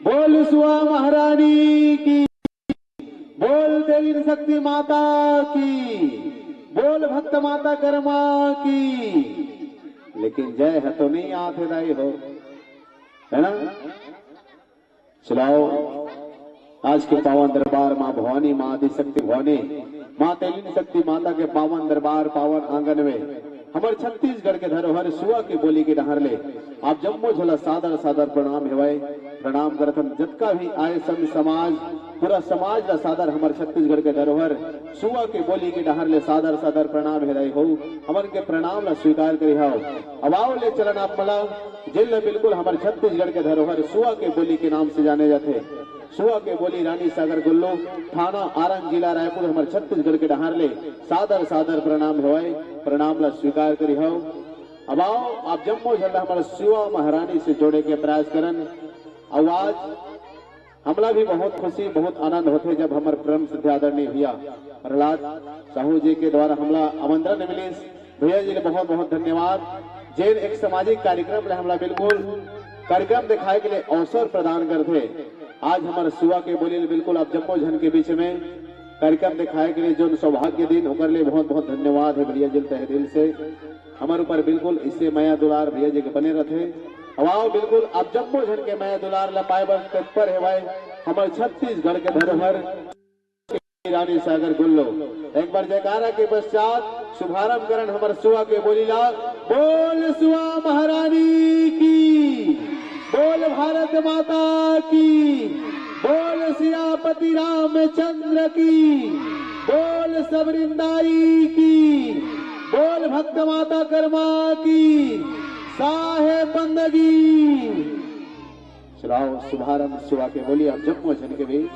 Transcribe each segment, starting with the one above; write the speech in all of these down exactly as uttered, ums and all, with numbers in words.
बोल सुआ महारानी की, बोल तेलिन शक्ति माता की, बोल भक्त माता कर्मा की। लेकिन जय ह तो नहीं आत हे दाई हो, है ना? चलाओ, आज के पावन दरबार माँ भवानी, माँ आदिशक्ति भवानी, माँ तेलिन शक्ति माता के पावन दरबार, पावन आंगन में हमर छत्तीसगढ़ के धरोहर सुआ के बोली के डहर ले आप जम्मो झन ला सादर सादर प्रणाम हेवय। प्रणाम करथन जतका भी आए संत समाज, पूरा समाज ला सादर हमर छत्तीसगढ़ के धरोहर सुआ के बोली के डहर ले सादर सादर प्रणाम हेवय हो। हमन के प्रणाम ला स्वीकार करिहव। अब आओ ले चलन आप मन ला, जेन ला बिल्कुल हमर छत्तीसगढ़ के धरोहर सुआ के बोली के नाम से जाने जाथे। सुआ के बोली रानी सागर गुल्लू, थाना आरंग, जिला रायपुर, हमर छत्तीसगढ़ के डहार ले सादर सादर प्रणाम हेवय। प्रणाम ला स्वीकार करिहव। अब आओ, आप जम्मो झन ला हमर सुआ महारानी से जोड़े के प्रयास करन। अउ आज हमला भी बहुत खुशी, बहुत आनंद होथे, जब हमर परम श्रद्धेय आदरणीय भैया प्रहलाद साहू जी के द्वारा हमला आमंत्रण मिलिस। भैया जी ले बहुत बहुत धन्यवाद, जेन एक सामाजिक कार्यक्रम ले हमला बिल्कुल कार्यक्रम दिखाए के लिए अवसर प्रदान करथे। आज हमर सुआ के बोली ले बिल्कुल आप जम्मो झन के बीच में कार्यक्रम दिखाए के लिए जोन सौभाग्य दिन, ओकर लिए बहुत बहुत धन्यवाद हे भैया जी, तहे दिल से। हमर ऊपर बिल्कुल इसे मया दुलार भैया जी के बने रथे। अउ आओ, बिल्कुल आप जम्मो झन के मया दुलार ला पाए बर तत्पर हेवय हमर छत्तीसगढ़ के धरोहर रानी सागर गुल्लो। एक बार जयकारा के पश्चात शुभारंभ करन हमर सुआ के बोली ला। बोल सुआ महारानी की, बोल भारत माता की, बोल सियापति रामचंद्र की, बोल सबरिंदाई की, बोल भक्त माता कर्मा की, साहेब बंदगी। चलाओ, शुभारंभ सुआ के बोली आप जम्मो झन के भी।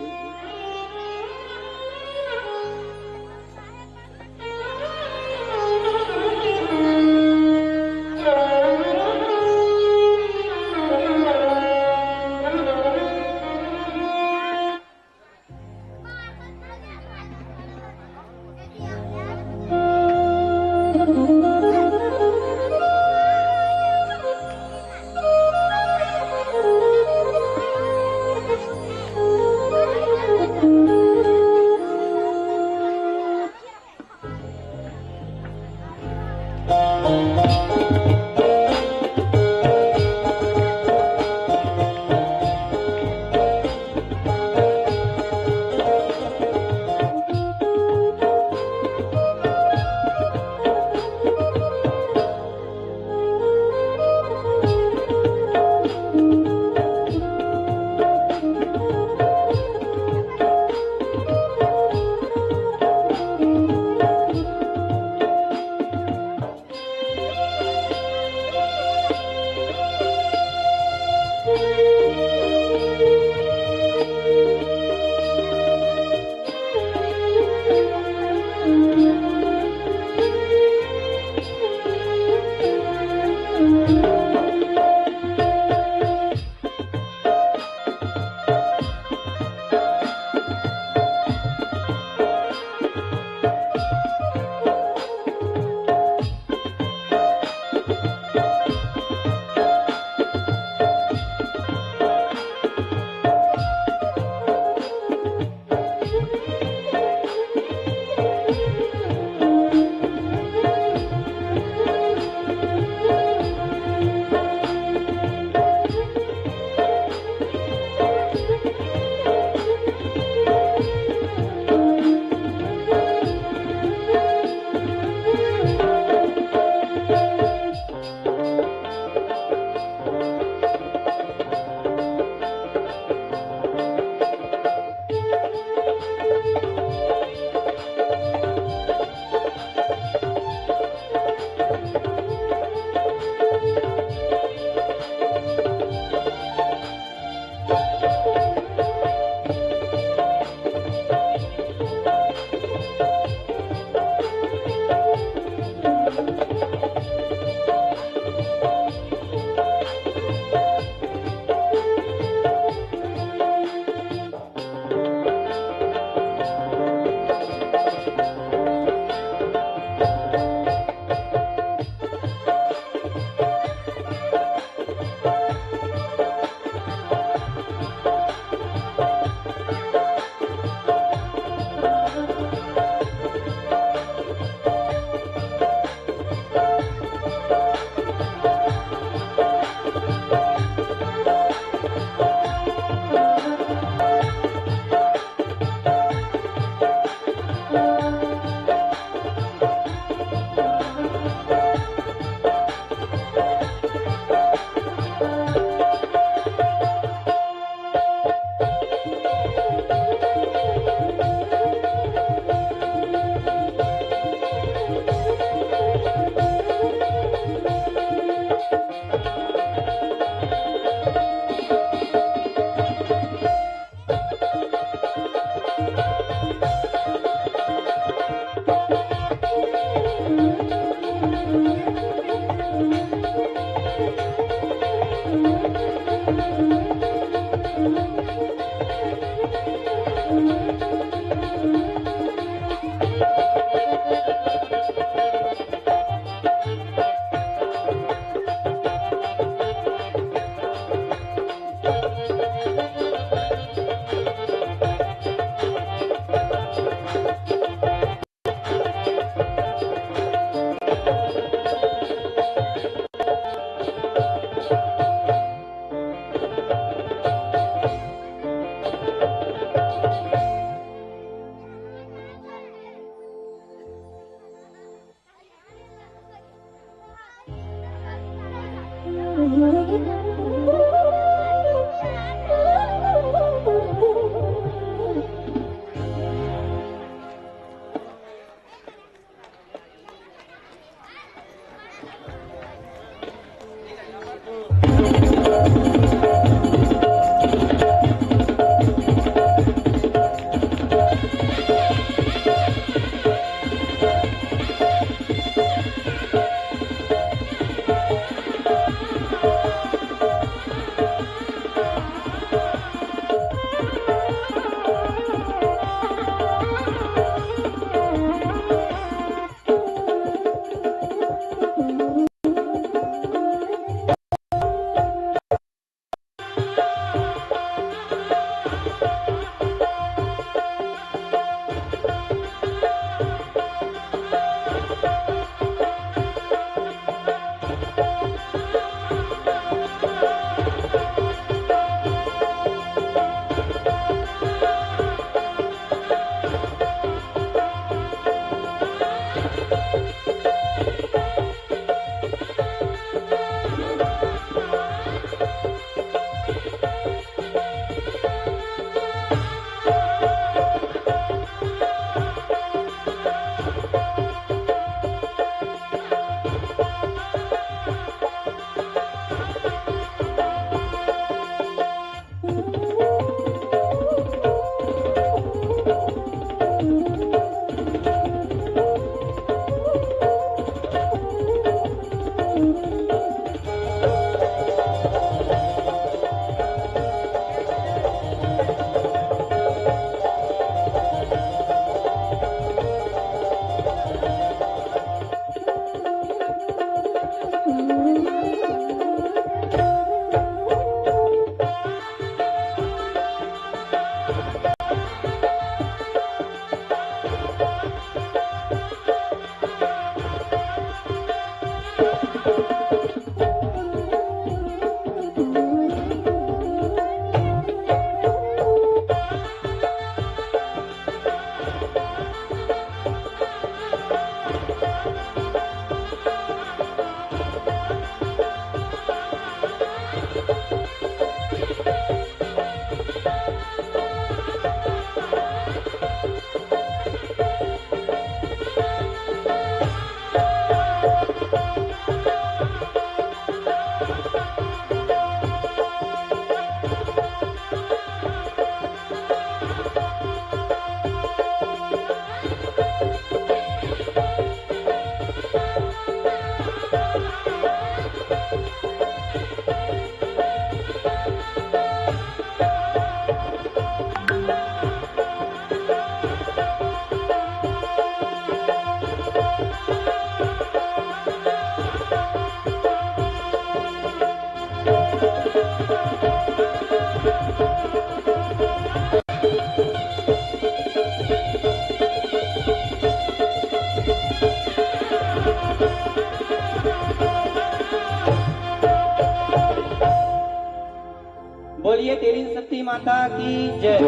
ये तेरी शक्ति माता की जय।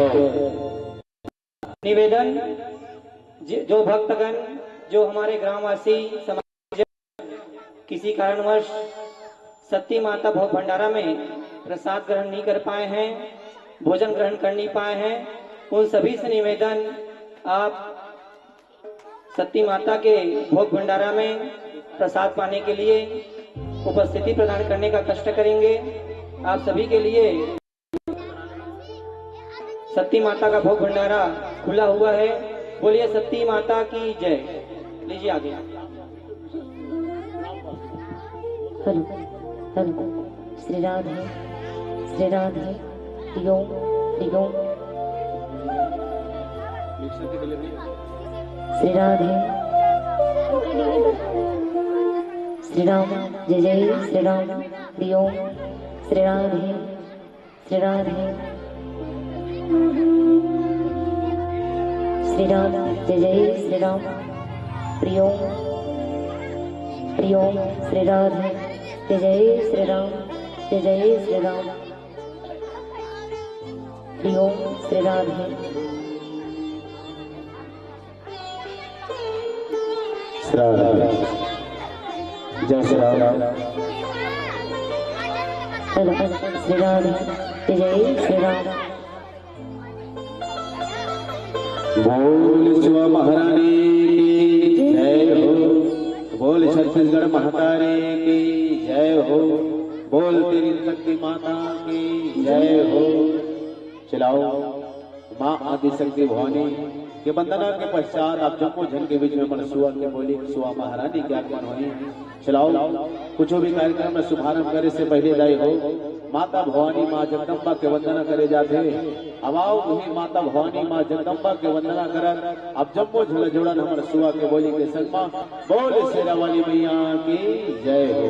निवेदन, ज-, जो भक्तगण, जो हमारे ग्रामवासी समाज, किसी कारणवश शक्ति माता भोग भंडारा में प्रसाद ग्रहण नहीं कर पाए हैं, भोजन ग्रहण कर नहीं पाए हैं, उन सभी से निवेदन, आप शक्ति माता के भोग भंडारा में प्रसाद पाने के लिए उपस्थिति प्रदान करने का कष्ट करेंगे। आप सभी के लिए शक्ति माता का भोग भंडारा खुला हुआ है। बोलिए शक्ति माता की जय। लीजिए आगे। Hello, hello. श्री राधे, श्री राधे। हरि ओम, हरि ओम। श्री राधे। श्री राम, जय जय श्री राम। हरि ओम। श्री राधे, श्री राधे। श्री राम, जय जय श्री राम। हरि ओम, हरि ओम। श्री राधे, जय जय श्री राम, जय जय श्री राम। हरि ओम। श्री राधे। श्री राधे। जय श्री राम। हेलो, श्री राधे। जय श्री राम। बोल शिवा महारानी की जय हो। बोल छत्तीसगढ़ महतारी की जय हो। बोल तेरी शक्ति माता की जय हो। चलाओ। माँ आदिशक्ति भवानी के वंदना के पश्चात आप जम्मो झन के बीच में हमर सुआ के बोली, सुआ महारानी के आगमन होही। चलाओ, कुछ भी कार्यक्रम में शुभारंभ करे से पहले दाई हो, माता भवानी माँ जगदम्बा के वंदना करे जाथे। अब आओ, उही माता भवानी माँ जगदम्बा के वंदना करत आप जम्मो झन जोड़न हमर सुआ के बोली के संग मा बोल शेरा वाली मैया की जय हो।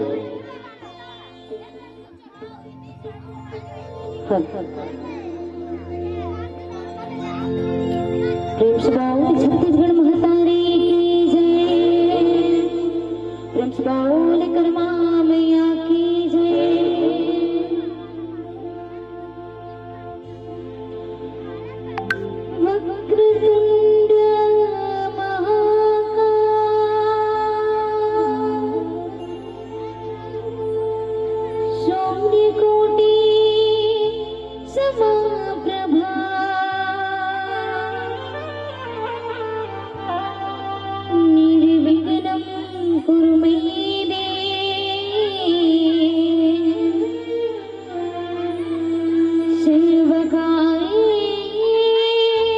प्रेम से बोल छत्तीसगढ़ महतारी की जय। प्रेम से बोल कर्मा मैया की जय। वक्रतुंड महाकाय शून्यकोटि समप्रभा। निर्विघ्नं कुरु मे देवी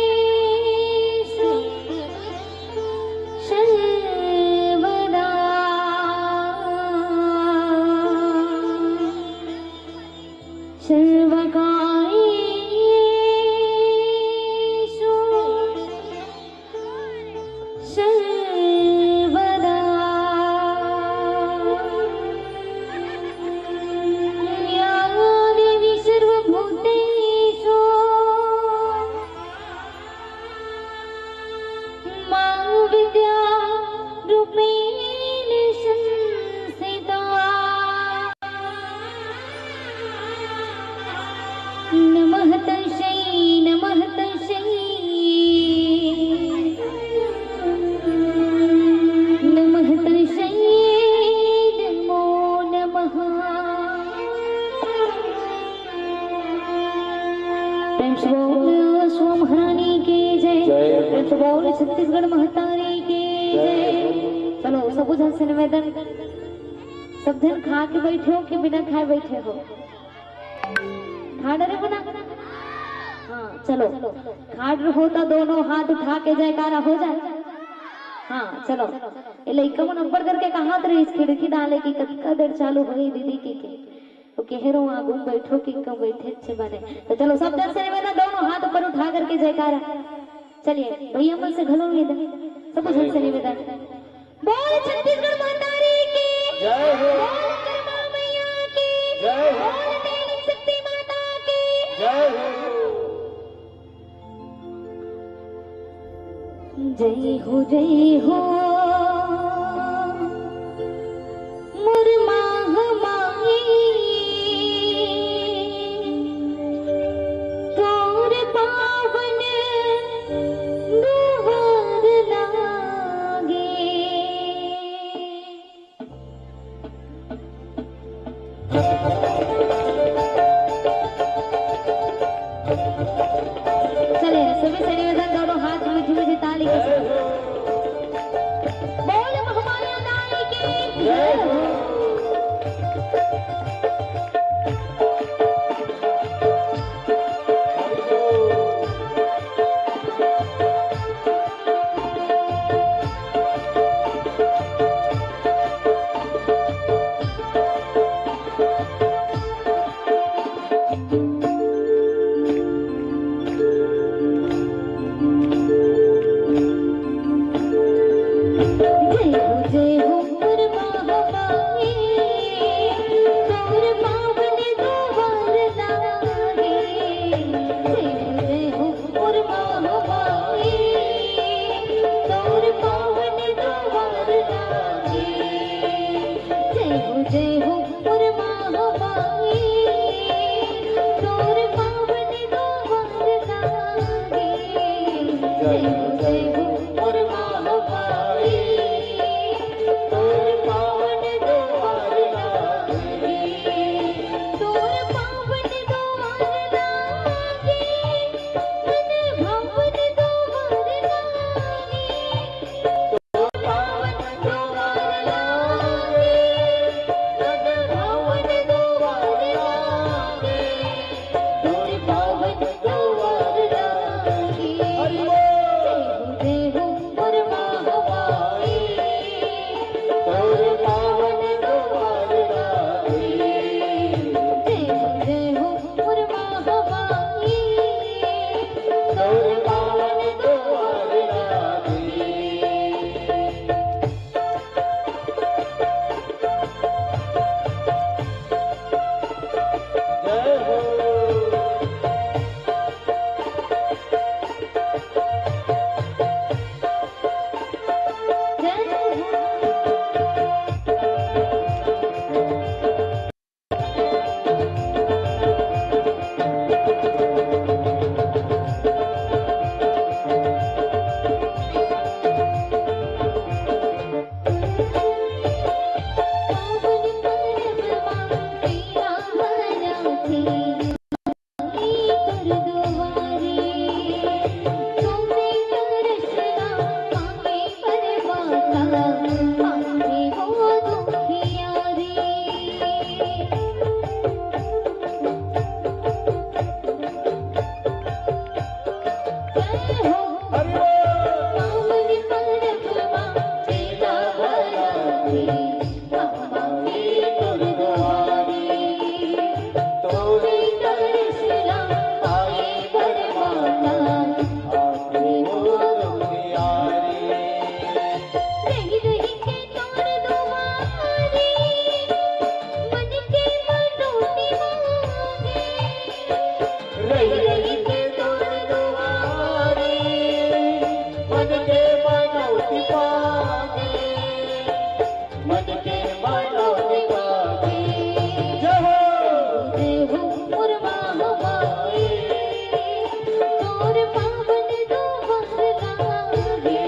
सर्वकार्येषु सर्वदा। सर्वकार्येषु सर्वदा। या देवी सर्वभूतेषु मां विद्यारूपेण संस्थिता। नमः तस्यै, नमः तस्यै, नमः तस्यै, नमो नमः। प्रेम से बोल सुआ महारानी की जय। जय। प्रेम से बोल छत्तीसगढ़ महतारी की जय। जय। चलो, सब झन से निवेदन, सब झन खा के बैठे हो कि बिना खाए बैठे हो? ठाड़ रहे हो ना? हाँ, चलो, ठाड़ हो तो दोनों हाथ उठा के जयकारा हो जाए। हाँ, चलो, ये लइका मन अब्बड़ करके कहात रहिस, खिड़की डाले कि कतका देर चालू होही दीदी के, के। तो कहे रहो, आगू में बैठो कि कम बैठे अच्छे बने। तो चलो, सब जन से निवेदन, दोनों हाथ ऊपर उठा करके जयकारा। चलिए, भैया मन से घलो निवेदन, सब जन से निवेदन। बोल छत्तीसगढ़ महतारी की जय हो। बोल कर्मा मैया की जय हो। बोल तेरी शक्ति माता की जय हो। जय हो, जय हो, मोर माँ हमारी। चले, सभी संयोजन दोनों हाथ में झूम के ताली के साथ। बोल महामाया दाई की जय हो। जय हो, जय हो, उरमा हमारे, तोर पावन द्वार लागे। जय हो, जय हो, उरमा हमारे, तोर पावन द्वार लागे। जय हो, जय हो, उरमा हमारे, तोर पावन द्वार लागे। जय हो, जय हो, उरमा हमारे, तोर पावन द्वार लागे। तोर पावन द्वार लागे, मन भावन द्वार लागे। तोर पावन द्वार लागे, मन भावन द्वार लागे। तोर पावन द्वार लागे। हरि बोल। जय हो, जय हो, उरमा हमारे, तोर पावन द्वार लागे। जय हो, जय हो, उरमा हमारे, तोर पावन द्वार लागे। जय हो। जय हो। रही रही के तोर दुआरे, मन के मनौती पावे, मन के मनौती पावे। जय हो। जय हो, उरमा हमारे, तोर पावन द्वार लागे।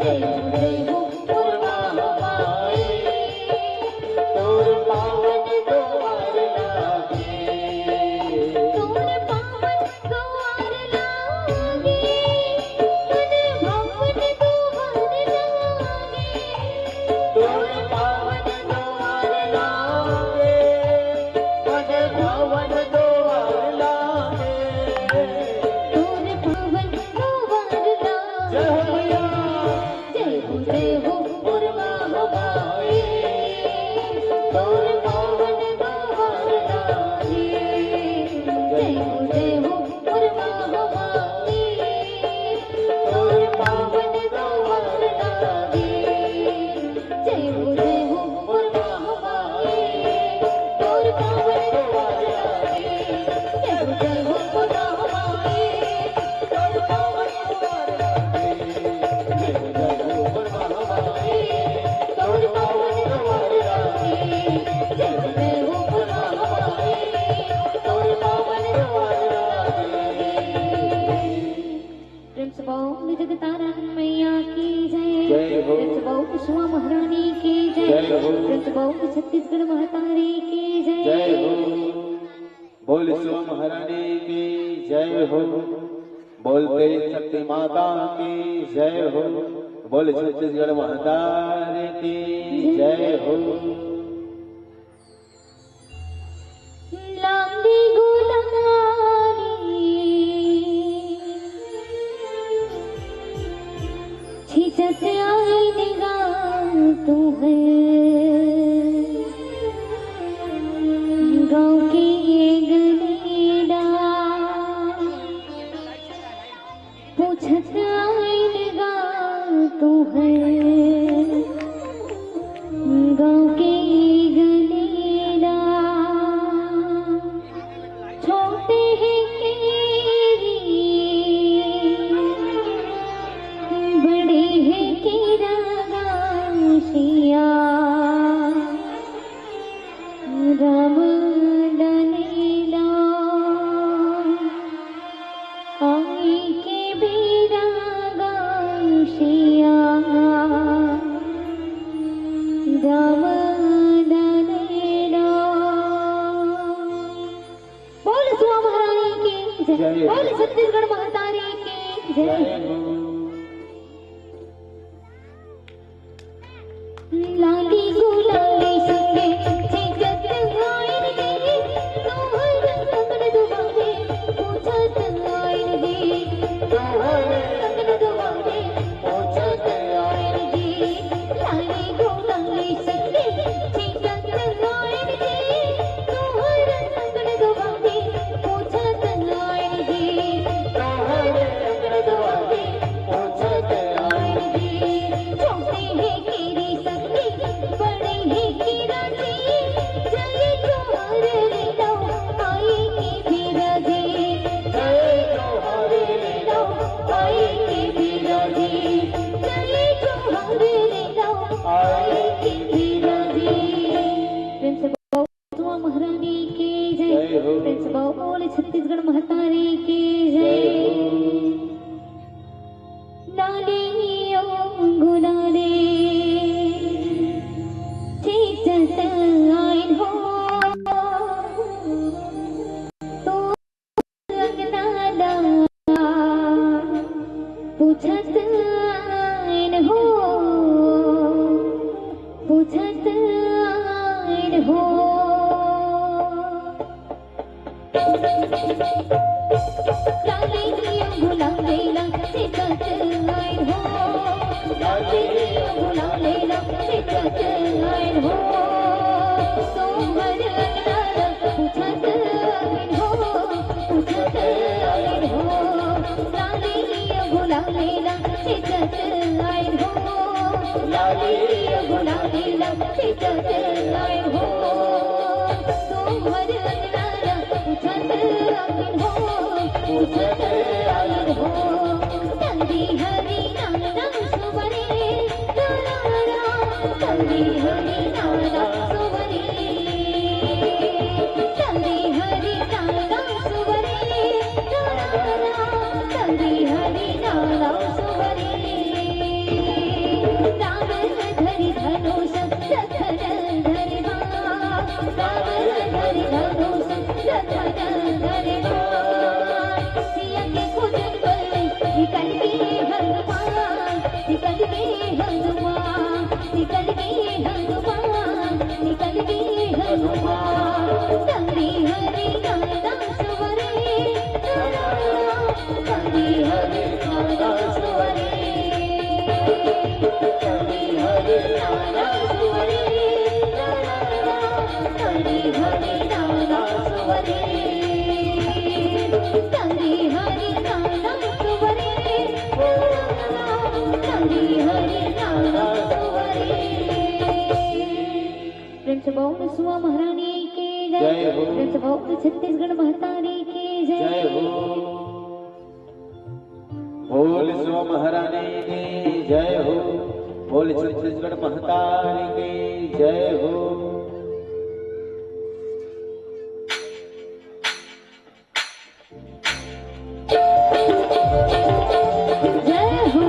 जय हो, जय हो, उरमा हमारे, तोर पावन द्वार लागे। तोर पावन द्वार लागे, मन भावन द्वार लागे। तोर पावन द्वार लागे, मन भावन द्वार लागे। तोर पावन द्वार लागे। जय हो भैया। जय हो, जय हो, उरमा हमारे, तोर पावन द्वार लागे। जय हो, जय हो, उरमा हमारे, तोर पावन द्वार लागे। जय हो, जय हो, उरमा हमारे, तोर पावन द्वार लागे। जय हो, जय हो, उरमा हमारे, तोर पावन द्वार लागे। जय हो, जय हो, उरमा हमारे, तोर पावन द्वार लागे। जय हो, जय हो, उरमा हमारे, तोर पावन द्वार लागे। प्रेम से बोल जगतारण मैया की जय। जय हो। प्रेम से बोल सुआ महारानी की जय। जय हो। प्रेम से बोल छत्तीसगढ़ महतारी की जय। जय हो। बोल सुआ महारानी की जय हो। बोल तेज शक्ति माता की जय हो। बोल छत्तीसगढ़ महतारी की जय हो। लांदी गुलाली छिचत आइन गा तू है गाँव के गनेडा। पूछत आइन गा तू है गाँव के गनेडा। छोटे हे केरी, बड़े हे केरा गाँसिया, राम डनेला। आए के बेरा गाँसिया, राम डनेला। बोल सुआ महारानी की जय। जय। बोल छत्तीसगढ़ महतारी की जय। जय हो। लाली गुलाली संगे छेकत आइन गे, तोहर अंगन दुआरे पूछत आइन गे, तोहर अंगन दुआरे पूछत आइन गे। लाली गुलाली संगे छेकत आइन गे, तोहर अंगन दुआरे पूछत आइन गे, तोहर अंगन दुआरे पूछत आइन गे। छोटे हे केरी संगी, बड़े हे केरा जी, जय जोहार ले लो, आए के बेरा जी। जय जोहार ले लो, आए के बेरा जी। जय जोहार ले लो, आए के बेरा जी। प्रेम से बोलो, सुआ महारानी की जय। जय हो। प्रेम से बोलो, बोले छत्तीसगढ़ महतारी की जय। जय हो। लाली ओ गुलाली, छेचत आइन हो। तो अंगना ला पूछत आइन हो, पूछत आइन हो। लाली अंगुला लेला छेचत आइन हो, लाली अंगुला लेला छेचत आइन हो। तोहर अंगना ला पूछत आइन हो, पूछत आइन हो। लाली अंगुला लेला छेचत आइन हो, लाली अंगुला लेला छेचत आइन हो। तोहर अंगना ला पूछत आइन हो, पूछत आइन हो। तंगी हरी नाना सुबरे, रा, रा, रा। तंगी हरी नाना सुबरे, तंगी हरी नाना सुबरे, रा, रा, रा। तंगी हरी नाना सुबरे। राम धरि धनुष लखन धरि बाण, राम धरि धनुष लखन धरि बाण। सिया के खोजन बल निकल गे हनुमान, निकल गे हनुमान, निकल गे हनुमान, निकल गे हनुमान। तंगी हरी नाना सुबरे, तंगी हरी नाना सुबरे, तंगी हरी नाना सुबरे, तंगी हरी नाना सुबरे, तंगी हरी नाना सुबरे, तंगी हरी नाना सुबरे। प्रेम से बोल सुआ महारानी की जय। जय हो। प्रेम से बोल छत्तीसगढ़ महतारी की जय। जय हो। बोल सुआ महारानी की जय हो। बोल छत्तीसगढ़ महतारी की जय हो। जय हो।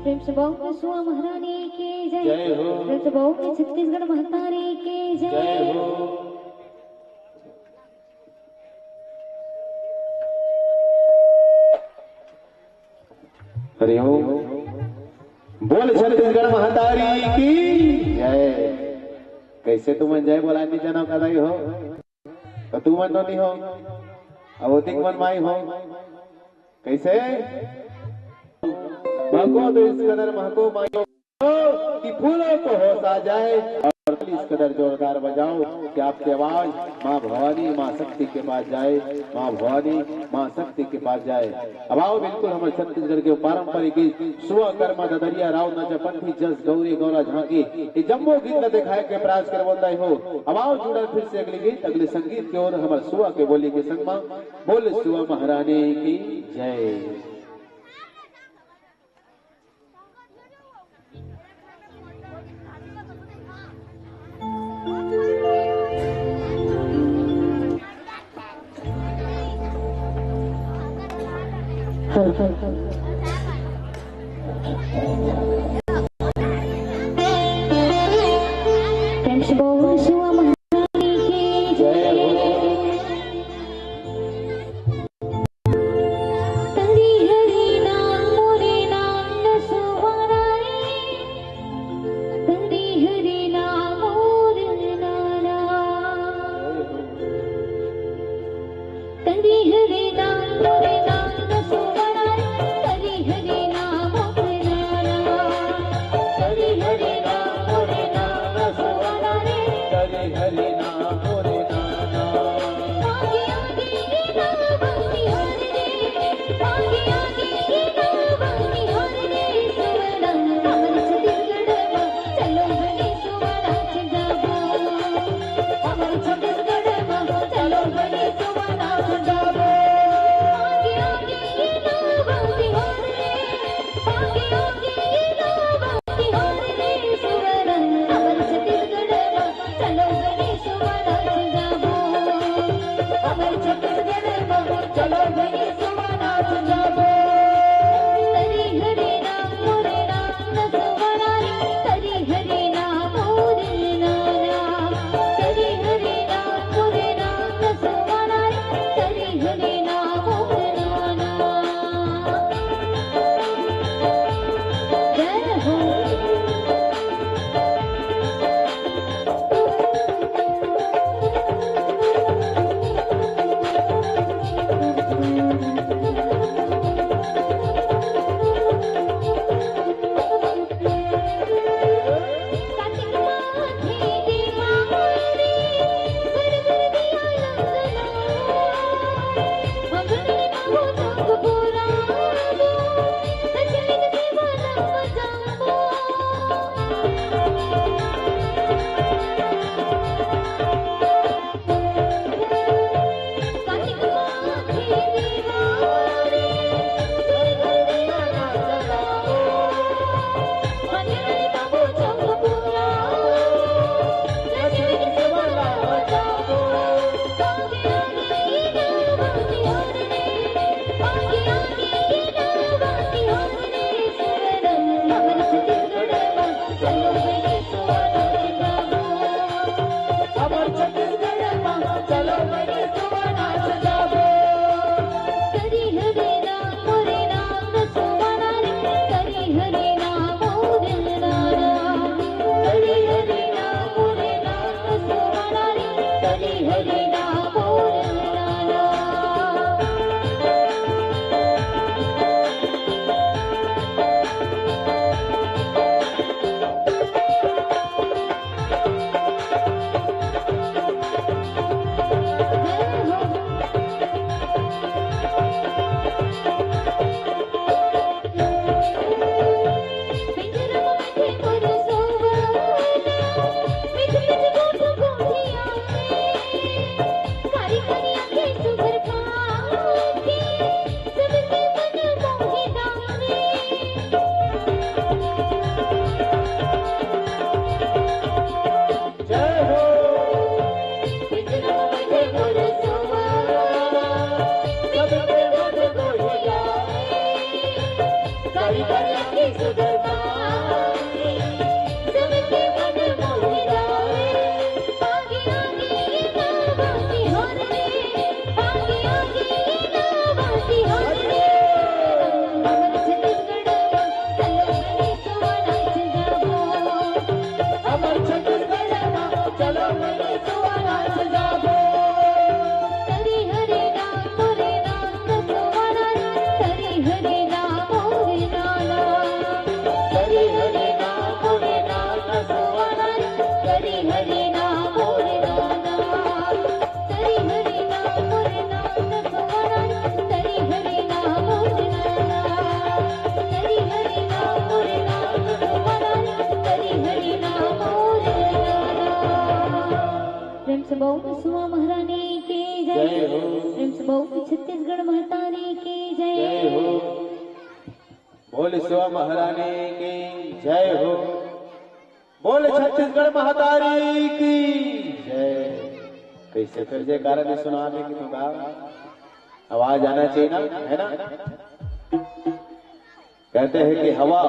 प्रेम से बोल के सुआ महारानी की जय। जय हो। प्रेम से बोल के छत्तीसगढ़ महतारी की जय। जय हो। हरि ओम। बोल छत्तीसगढ़ महतारी की जय। कैसे तुमन जय बोला नहीं जानो कदाई हो? तो तुमन तो नहीं हो, अब ओतिक मन माई हो। कैसे? महको तो इस कदर महको माई हो कि फूलों को होश आ जाए और इस कदर जोरदार बजाओ कि आपकी आवाज माँ भवानी, माँ शक्ति के पास जाए, माँ भवानी, माँ शक्ति के पास जाए। अब आओ, बिल्कुल हमर छत्तीसगढ़ के पारंपरिक गीत सुआ कर्मा ददरिया राव नाचा पंथी जस गौरी गौरा झांकी, ये जम्मो गीत ला दिखाए के प्रयास करवंदा हो। अब आओ जुड़ल फिर से अगले गीत, अगले संगीत के ओर हमर सुआ के बोली के संग मा। बोल सुआ महारानी की जय। प्रेम से बोल सुआ महारानी की जय। हरि हरि नाम मोरे नाम न सुआ रानी। हरि हरि नाम मोरे नाम। हरि हरि नाम मोरे नाम न सुआ रानी। हरि हरि नाम मोरे नाम। हरि हरि नाम मोरे नाम न सुआ रानी। हरि हरि नाम मोरे नाम। आगे आगे ये नाम बंसी हर रे। आगे आगे ये नाम बंसी हर रे। सुआ रानी हमर छत्तीसगढ़ मा चलो बने सुआ नाच गाबो। हमर छत्तीसगढ़ मा चलो बने सुआ नाच गाबो। आगे आगे ये नाम बंसी हर रे। आगे आगे ये नाम बंसी हर रे। सुआ रानी हमर छत्तीसगढ़ मा चलो बने सुआ नाच गाबो। हमर छत्तीसगढ़ मा चलो बने सुआ नाच गाबो। हरि हरि नाम मोरे नाम न सुआ रानी। हरि हरि नाम मोरे नाम। हरि हरि नाम मोरे नाम न सुआ रानी। हरि हरि नाम मोरे नाम। जय हो। प्रेम से बोल सुआ महारानी की जय। जय हो। प्रेम से बोल छत्तीसगढ़ महतारी की जय। जय हो। बोल सुआ महारानी की जय हो। बोल छत्तीसगढ़ महतारी की जय। कैसे फिर जयकारा नहीं सुना दे कि तू गा, आवाज आना चाहिए ना, है ना? कहते हैं कि हवा,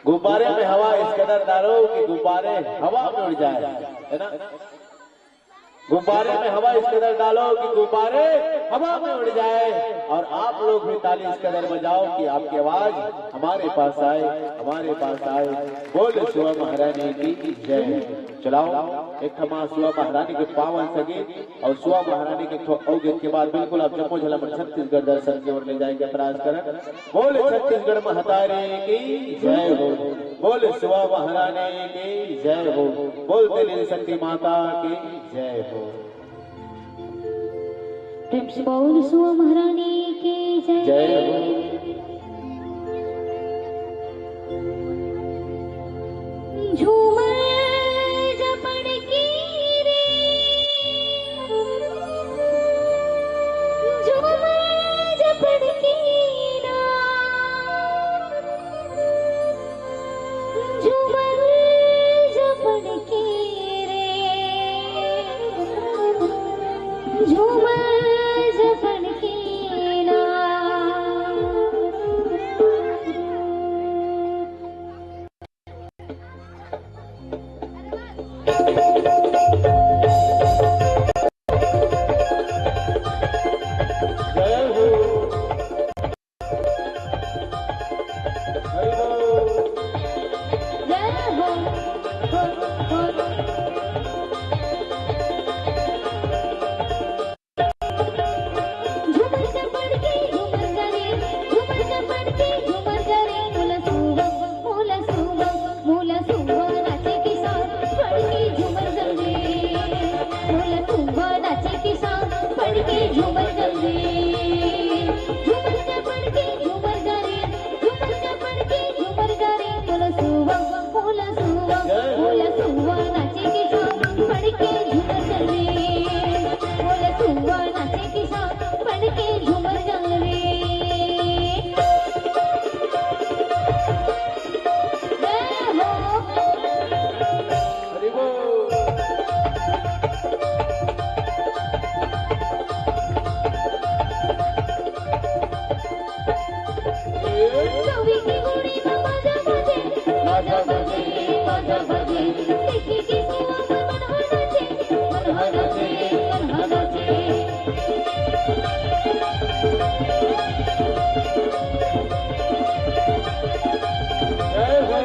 गुब्बारे में हवा इस कदर डालो कि गुब्बारे हवा में उड़ जाए, है ना? गुब्बारे में हवा इस कदर डालो कि गुब्बारे हवा में उड़ जाए, और आप लोग भी ताली इस कदर बजाओ कि आपकी आवाज हमारे पास आए, हमारे पास आए। बोल सुआ महारानी की जय। चलाओ, एक ठमा सुआ महारानी के पावन सगे और सुआ महारानी के थो-, अउ गीत के बाद बिल्कुल आप जम्मो झन ला छत्तीसगढ़ दर्शन के ओर ले जाए के प्रयास करन। बोल छत्तीसगढ़ महतारी की जय हो, बोल सुआ महारानी की जय हो, बोल तेली शक्ति माता की जय हो। प्रेम से बोल सुआ महारानी की जय। जय हो। झूमर जपड़ की रे, झूमर जपड़ की ना, झूमर जपड़ की रे, झूमर जपड़ की ना। जय हो। हरि बोल। जय हो। हो, हो। झूमर जपड़ के झूमर करे, झूमर जपड़ के झूमर करे, मोला सुआ, मोला सुआ, मोला सुआ नाचे के साथ पड़ के झूमर जल्दी, मोला सुआ नाचे के साथ पड़ के झूमर जल्दी। झूमर जपड़ के झूमर करे, झूमर जपड़ के झूमर करे, मोला सुआ, मोला सुआ, मोला सुआ नाचे के साथ पड़ के झूमर जल्दी, मोला सुआ नाचे के साथ पड़ के झूमर जल्दी। जय हो। हरि बोल। कवि की गुड़ी में बाजा बजे, बाजा बजे, बाजा बजे। देखी कि सुआ मन हरा नाचे, मन हरा नाचे, मन हरा नाचे। जय हो।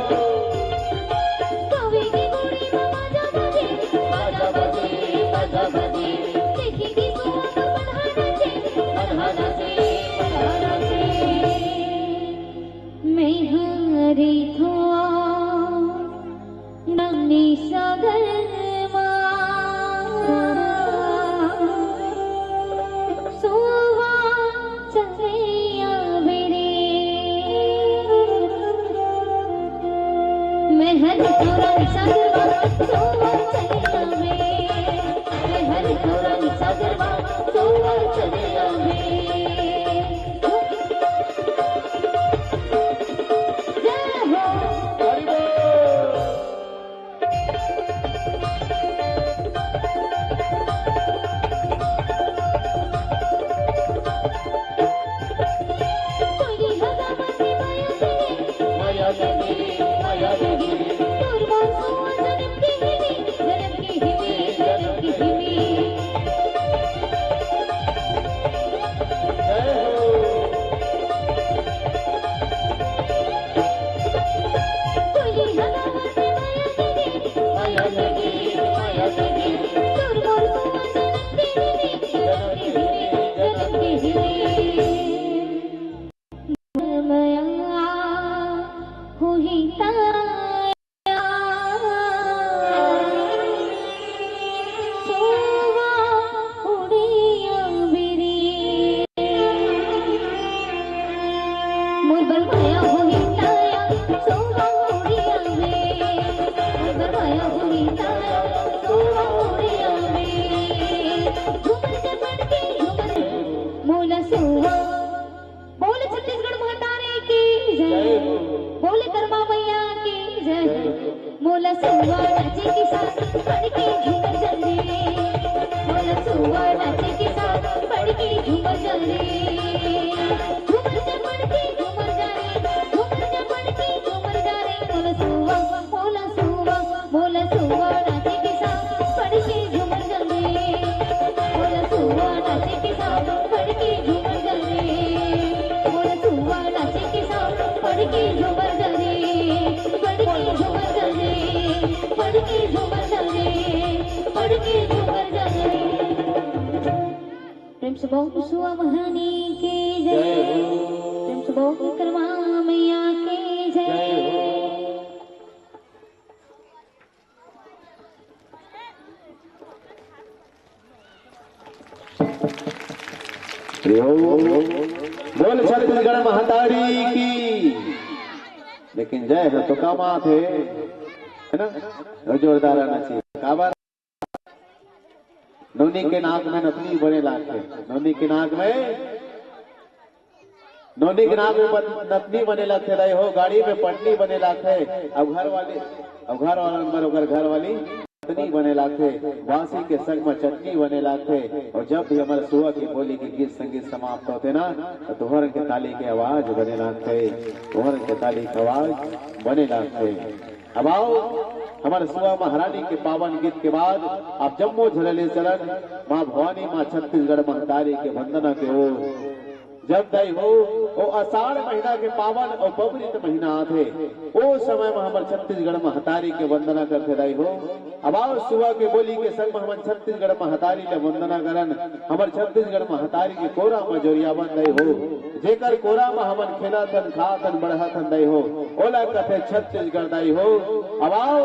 कवि की गुड़ी में बाजा बजे, बाजा बजे, बाजा बजे। देखी कि सुआ मन हरा नाचे, मन हरा नाचे, मन हरा नाचे। मैं हरी थो नानी सागर मा सोवा चले आवे रे। मैं हरी थो नानी सागर मा सोवा चले आवे। मैं हरी थो नानी सागर मा सोवा चले आवे। जय हो। हरि बोल। कोई हगा मासी माया देवी, माया देवी, माया देवी। तोर बासुआ जनम की हिमी, जनम की हिमी, जनम की हिमी। जय हो। मोर बलवाया होही ताया, सोवा उड़िया में। मोर बलवाया होही ताया, सोवा उड़िया में। झूमर जपड़ के झूमर, मोला सोवा। बोल छत्तीसगढ़ महतारी की जय। जय हो। बोल कर्मा मैया की जय। जय हो। मोला सुआ नाचे के साथ पड़ के झूमर जल्दी, मोला सुआ नाचे के साथ पड़ के झूमर जल्दी। झूमर जा पड़ के झूमर जा रे, प्रेम से बोल सुआ महारानी की जय। जय हो। प्रेम से बोल कर्मा मैया की जय। जय हो। बोल छत्तीसगढ़ महतारी की। लेकिन जय हो तो का बात है, है ना? जोरदार आना चाहिए। काबर? नोनी के नाक में नथनी बने लागथे, नोनी के नाक में, नोनी के नाक में बन-, नथनी बने लागथे दाई हो, गाड़ी में पटनी बने लागथे, अब घर वाले, अब घर वाला नंबर ओकर घर वाली पत्नी बने लागथे, बासी के संग में चटनी बने लागथे। और जब भी हमर सुआ के बोली के गीत संगीत समाप्त होथे ना, तो तुहर के ताली के आवाज बने लागथे, तुहर के ताली के आवाज बने लागथे। अब आओ, हमर सुआ महारानी के पावन गीत के बाद आप जम्मो झन ले चलन माँ भवानी, माँ छत्तीसगढ़ महतारी के वंदना के ओर। जब दाई हो, ओ आषाढ़ महीना के पावन अउ पवित्र महीना आथे, ओ समय म हमर छत्तीसगढ़ महतारी के वंदना करथे दाई हो। अब आओ, सुआ के बोली के संग म हमन छत्तीसगढ़ महतारी ले वंदना करन। हमर छत्तीसगढ़ महतारी के कोरा म जोरियावन दाई हो, जेकर कोरा म हमन खेलथन, खाथन, बढ़थन दाई हो, ओला कथे छत्तीसगढ़ दाई हो। अब आओ,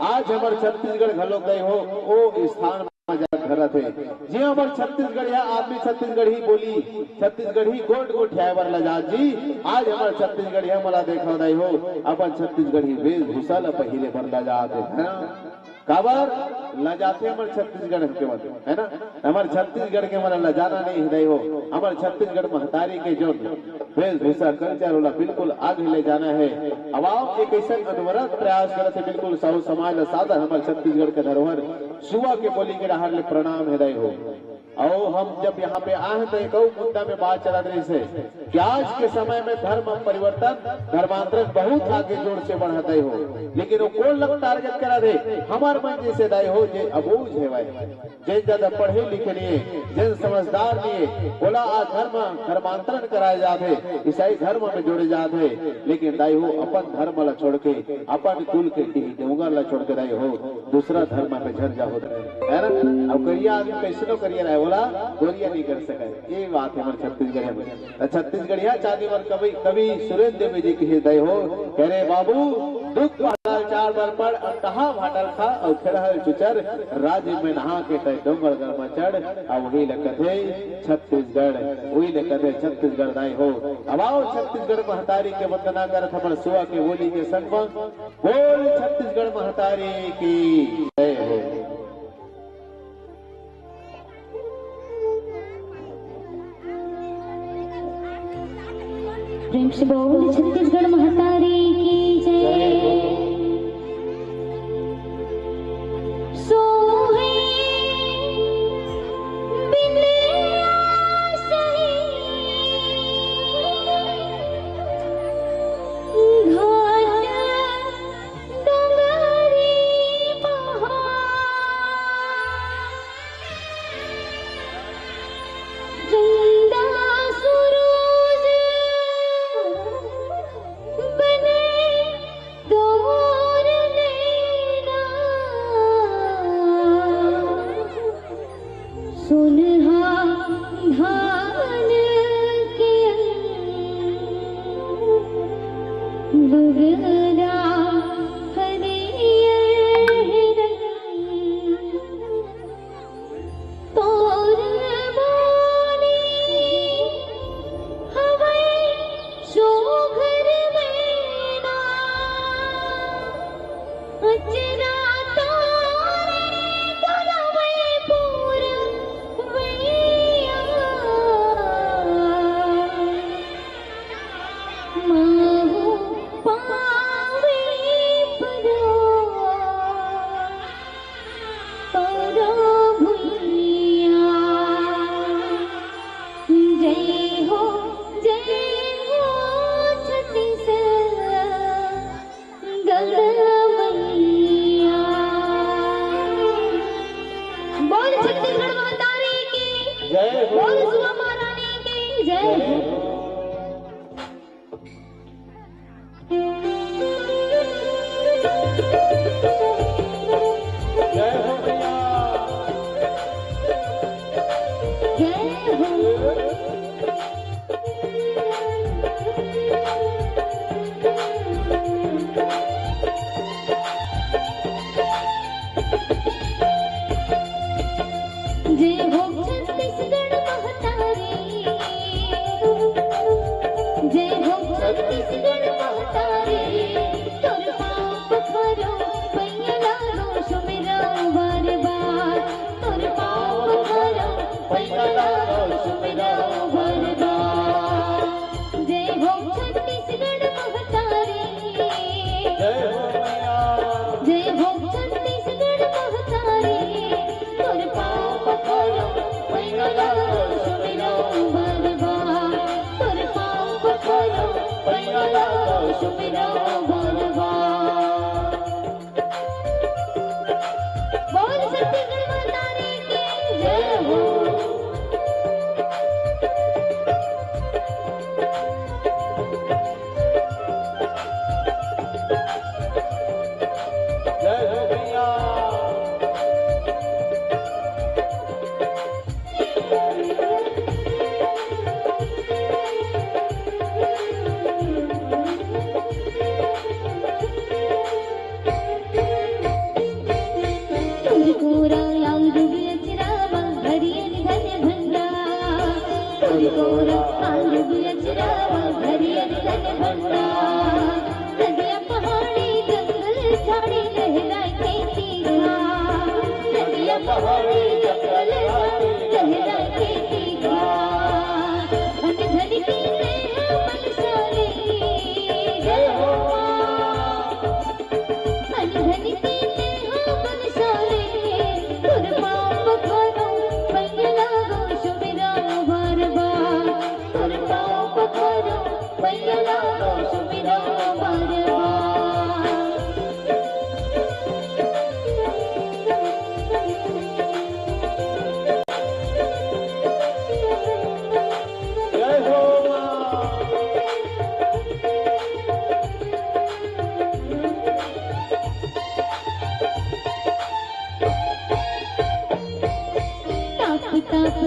आज हमर छत्तीसगढ़ घलोक दाई हो, ओ स्थान म जात धरत हे। जी, हमर छत्तीसगढ़िया आदमी छत्तीसगढ़ी बोली, छत्तीसगढ़ी गोठ गोठियाए बर लजात जी। आज हमर छत्तीसगढ़िया मोला देखो दाई हो, अपन छत्तीसगढ़ी वेशभूषा ल पहिरे बर लजात हे, है ना? काबर लजाथे हमर छत्तीसगढ़ के मन, है ना? हमर छत्तीसगढ़ के मन लजाना नहीं हे दाई हो, हमर छत्तीसगढ़ महतारी के जो वेशभूषा, culture ओला बिल्कुल आगे ले जाना हे। अब आओ, एक ऐसन अनवरत प्रयास करत हे, बिल्कुल साहू समाज ल सादर हमर छत्तीसगढ़ के धरोहर सुआ के बोली के डहार ले प्रणाम हे दाई हो। अउ हम जब यहाँ पे आए हैं तो एक अउ मुद्दा में बात चलत रहिस हे कि आज के समय में धर्म परिवर्तन, धर्मांतरण बहुत आगे जोर से बढ़त हे हो, लेकिन वो कोन लग target करत हे? हमर मन जैसे दाई हो जे अबूझ हेवय। जेन ज्यादा पढ़े लिखे नइ हे, जेन समझदार नइ हे, ओला आज धर्म, धर्मांतरण कराए जात हे, ईसाई धर्म में जोड़े जात हे। लेकिन दाई हो, अपन धर्म ला छोड़ के, अपन कुल के डीह डोंगर ला छोड़ के दाई हो, दूसरा धर्म में झन जाहू, है ना? अब करिया आदमी कैसनो करिया रहे, ओला गोरिया नहीं कर सके। ये बात हे हमर छत्तीसगढ़ में। त छत्तीसगढ़िया चांदी बर कवि, कवि सुरेंद्र देव जी कहे दाई हो, कहे रे बाबू, दुख पहला चार बर पड़, अब कहाँ भाटल खा, अउ खेड़हल चुचर, राज में नहा के तय डोंगरगढ़ में चढ़, अउ वही ल कथे छत्तीसगढ़, वही ल कथे छत्तीसगढ़ दाई हो। अब आओ छत्तीसगढ़ महतारी के वंदना करत हमर सुआ के बोली के संग म, बोल छत्तीसगढ़ महतारी की जय हो। प्रेम से बोल छत्तीसगढ़ महतारी की जय। सोहे बिन आसई घाट डोंगरी पहाड़, चंदा सूरज बने तोर नैना। सोनहा धान के अंग, लुगरा हरियर रंग। तोर बोली हवय सोघर मैना। अचरा तोरे डोलवई पुरवैया। माहू पावे परो परो भुइया। जय हो, जय हो छत्तीसगढ़। गढ़ मैया। बोल छत्तीसगढ़ महतारी की जय हो। बोल सुआ महारानी की जय। जय हो।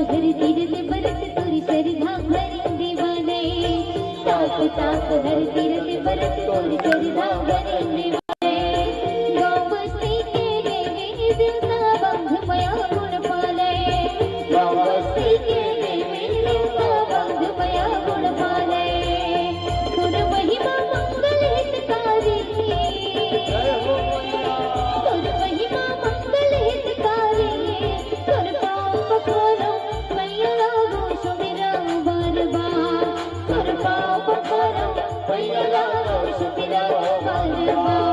हर तीरथ बरत तोर श्रद्धा भरेंगे वाले। ताक ताक हर तीरथ बरत तोर श्रद्धा भरेंगे वाले। गाँव बस्ती के देवी देवता बंधु मया गुण पाले। गाँव बस्ती के देवी देवता बंधु मया गुण पाले। तोर महिमा मंगल हितकारी। तोर महिमा मंगल हितकारी। तोर पाँव पखारव, पैया लागो सुमिरव बार बार। तोर पाँव पखारव, पैया लागो सुमिरव बार बार।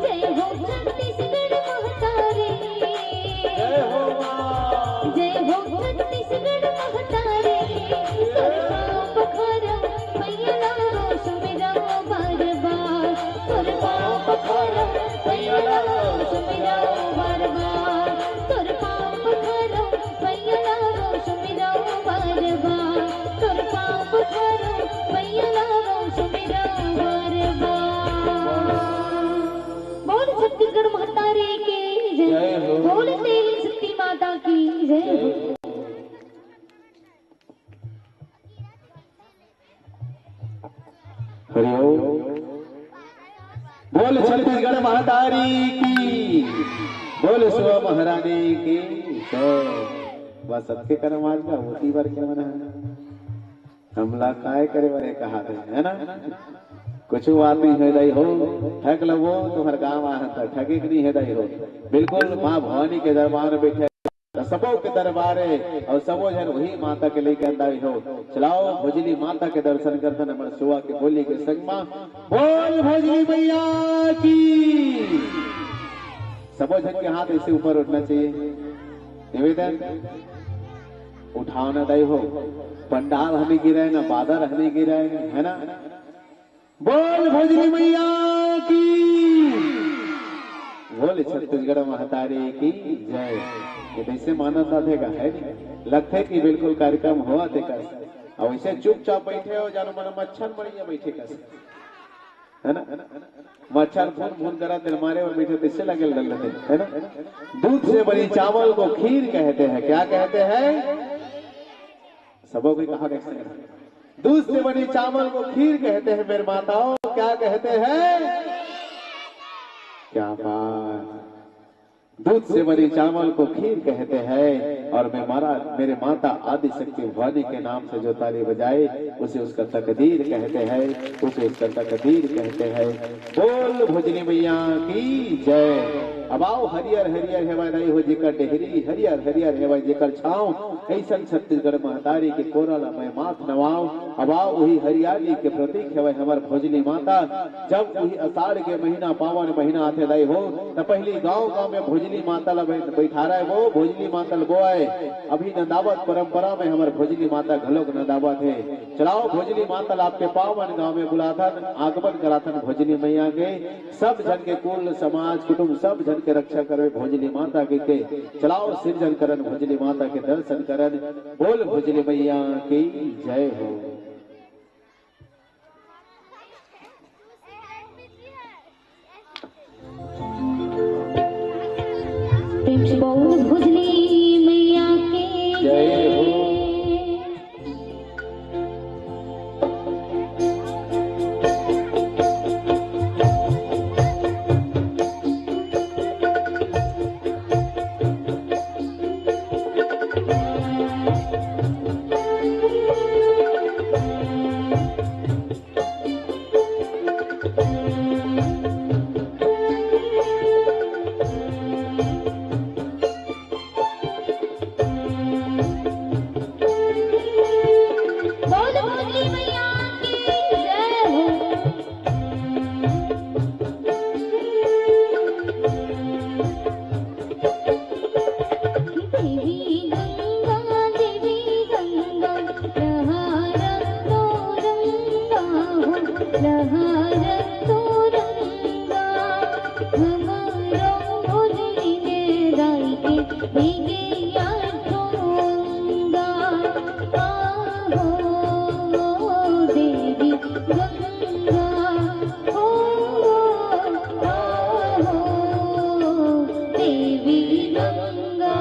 जय हो छत्तीसगढ़ महतारी। जय हो माँ। जय हो छत्तीसगढ़ महतारी। तोर पाँव पखारव, पैया लागो सुमिरव बार बार। तोर पाँव पखारव, पैया लागो सुमिरव बार बार। तोर पाँव पखारव, पैया लागो सुमिरव बार बार। तोर पाँव पखारव, पैया लागो सुमिरव बार बार। बोल छत्तीसगढ़ महतारी की जय। जय हो। बोल तेरी शक्ति माता की जय। जय हो। हरि ओम। बोल छत्तीसगढ़ महतारी की, बोल सुआ महारानी की जय। बस सबके करम आज का होती बार के मन है। हमला काय करे बरे कहा थे, है ना? कुछ बात नहीं है दाई हो, ठग लबो तुम्हर गाँव आ तो ठगे के नहीं है दाई हो। बिल्कुल माँ भवानी के दरबार में बैठे त सबो के दरबार हे अउ सबो झन उही माता के लेके अंदाई हो। चलाओ भोजली माता के दर्शन करथन, हमर सुआ के बोली के संग मा बोल भोजली मैया की। सबो झन के हाथ ऐसे ऊपर उठना चाहिए। निवेदन, उठाओ ना दाई हो, पंडाल हनी गिरे ना, बादर हनी गिरे, है ना? बोल भोजली मैया की। बोल छत्तीसगढ़ महतारी की जय। ये कैसे मानत आथे का है नहीं? लगथे कि बिल्कुल कार्यक्रम होवत हे कस। अब ऐसे चुपचाप बैठे हो, जानो मन मच्छर मरिया बैठे कस, है ना? मच्छर भुन भुन करा तेरे मारे और बैठे तैसे लगे लग लेते, है ना? दूध से बनी चावल को खीर कहते हैं। क्या कहते हैं? सबो कोई कहा कैसे? दूध से बनी चावल को खीर कहते हैं मेरे माताओं, क्या कहते हैं? क्या बात। दूध से बनी चावल को खीर कहते हैं और मैं मारा, मेरे माता आदि शक्ति भवानी के नाम से जो ताली बजाए उसे उसका तकदीर कहते हैं, उसे उसका तकदीर कहते हैं। बोल भोजली मैया की जय। अब आओ हरियर हरियर हेवय दाई हो जेकर डेहरी, हरियर हरियर हेवय जेकर छाँव, अइसन छत्तीसगढ़ महतारी के कोरा ल मैं माथ नवाव। अब आओ उही हरियाली के प्रतीक हेवय हमर भोजली माता। जब उही अषाढ़ के महीना, पावन महीना आथे दाई हो, त पहिली गांव गांव में भोजली माता ल बै-, बैठारय वो, भोजली माता ल बोआय। अभी नंदावत परंपरा में हमर भोजली माता घलोक नंदावत हे। चलाओ भोजली माता ल आपके पावन गांव में बुलाथन, आगमन कराथन भोजली मैया के। सब झन के कुल समाज कुटुंब सब झन के रक्षा करवे भोजली माता के, के। चलाओ सिरजन करन भोजली माता के दर्शन करन। बोल भोजली मैया की जय हो। प्रेम से बोल भोजली मैया की जय हो। बोल भोजली मैया की जय हो। देवी गंगा, देवी गंगा, लहरत तोर गंगा हो, लहरत तोर गंगा। हमरो भोजली में दाई के भीगे आठों अंगा। आहो देवी गंगा, ओ, आहो देवी गंगा।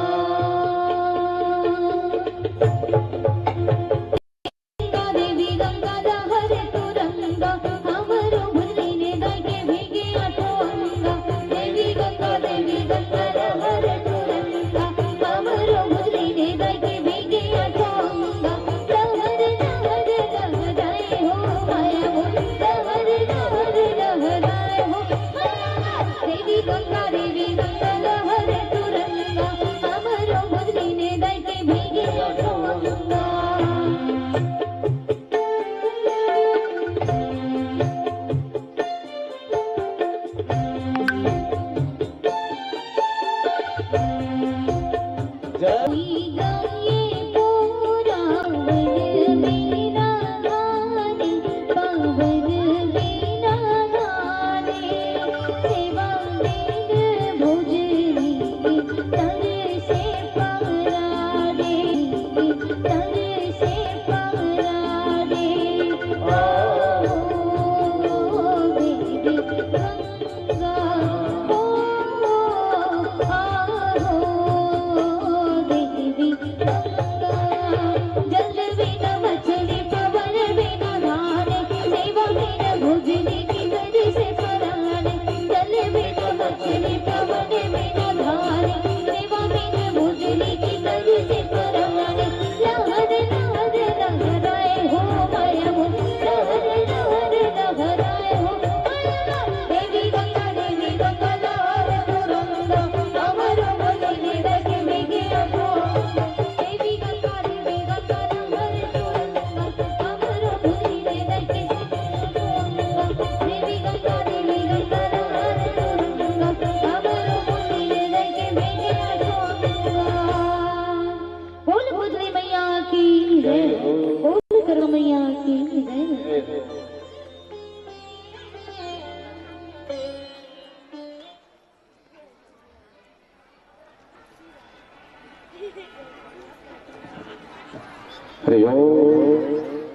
हरि ओम।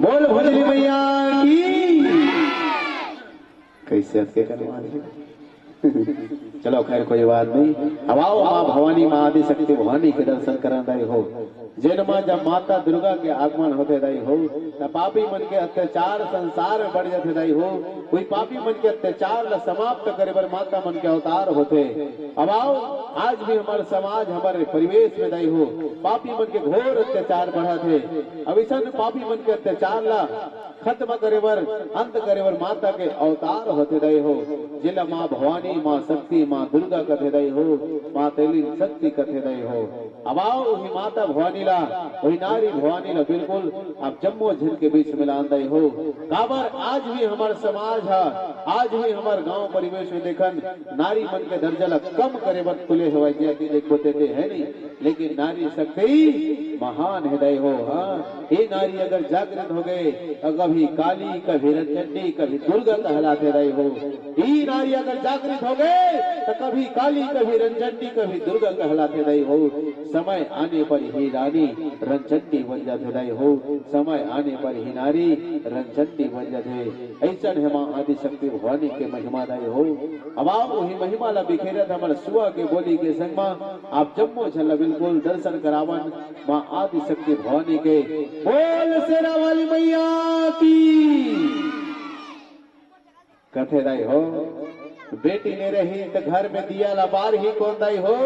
बोल भोजली मैया की। कैसे अतके कन मारे? चलो खैर, कोई बात नहीं। अब आओ माँ भवानी, माँ आदि शक्ति भवानी के दर्शन करन दाई हो। जेन माँ जब माता दुर्गा के आगमन होथे दाई हो, त पापी मन के अत्याचार संसार में बढ़ जाथे दाई हो। कोई पापी मन के अत्याचार ला समाप्त करे बर माता मन के अवतार होथे। अब आओ, आज भी हमर समाज, हमर परिवेश में दाई हो, पापी मन के घोर अत्याचार बढ़त हे। अब इसन पापी मन के अत्याचार ला खत्म करे बर, अंत करे बर माता के अवतार होथे दाई हो, जेला माँ भवानी, माँ शक्ति, माँ दुर्गा कथे दाई हो, माँ तेलिन शक्ति कथे दाई हो। अब आओ उही माता भवानी ला, उही नारी भवानी ला बिल्कुल आप जम्मो झन के बीच में लान दाई हो। काबर आज भी हमर समाज ह, आज भी हमर गांव परिवेश में देखन नारी मन के दर्जा ला कम करे बर तुले हवय, जे अति देखबो तेते है नहीं, लेकिन नारी शक्ति महान हे दाई हो। हाँ, ये नारी अगर जागृत हो गए तो कभी काली, कभी रंचंडी, कभी दुर्गा कहलाथे दाई हो। ये नारी अगर जागृत हो गए तो कभी काली, कभी रंचंडी, कभी दुर्गा कहलाथे दाई हो। समय आने पर ही रानी रंचंडी बन जाथे दाई हो। समय आने पर ही नारी रंचंडी बन जाथे। ऐसन हे माँ आदि शक्ति भवानी के महिमा दाई हो। अब आओ उही महिमा ला बिखेरत हमर सुआ के बोली के संग मा आप जम्मो झन ला बिल्कुल दर्शन करावन माँ आदि शक्ति भवानी के। बोल शेरा वाली मैया की। कथे दाई हो, बेटी नइ रही त घर में दिया ला बारही कोन दाई हो।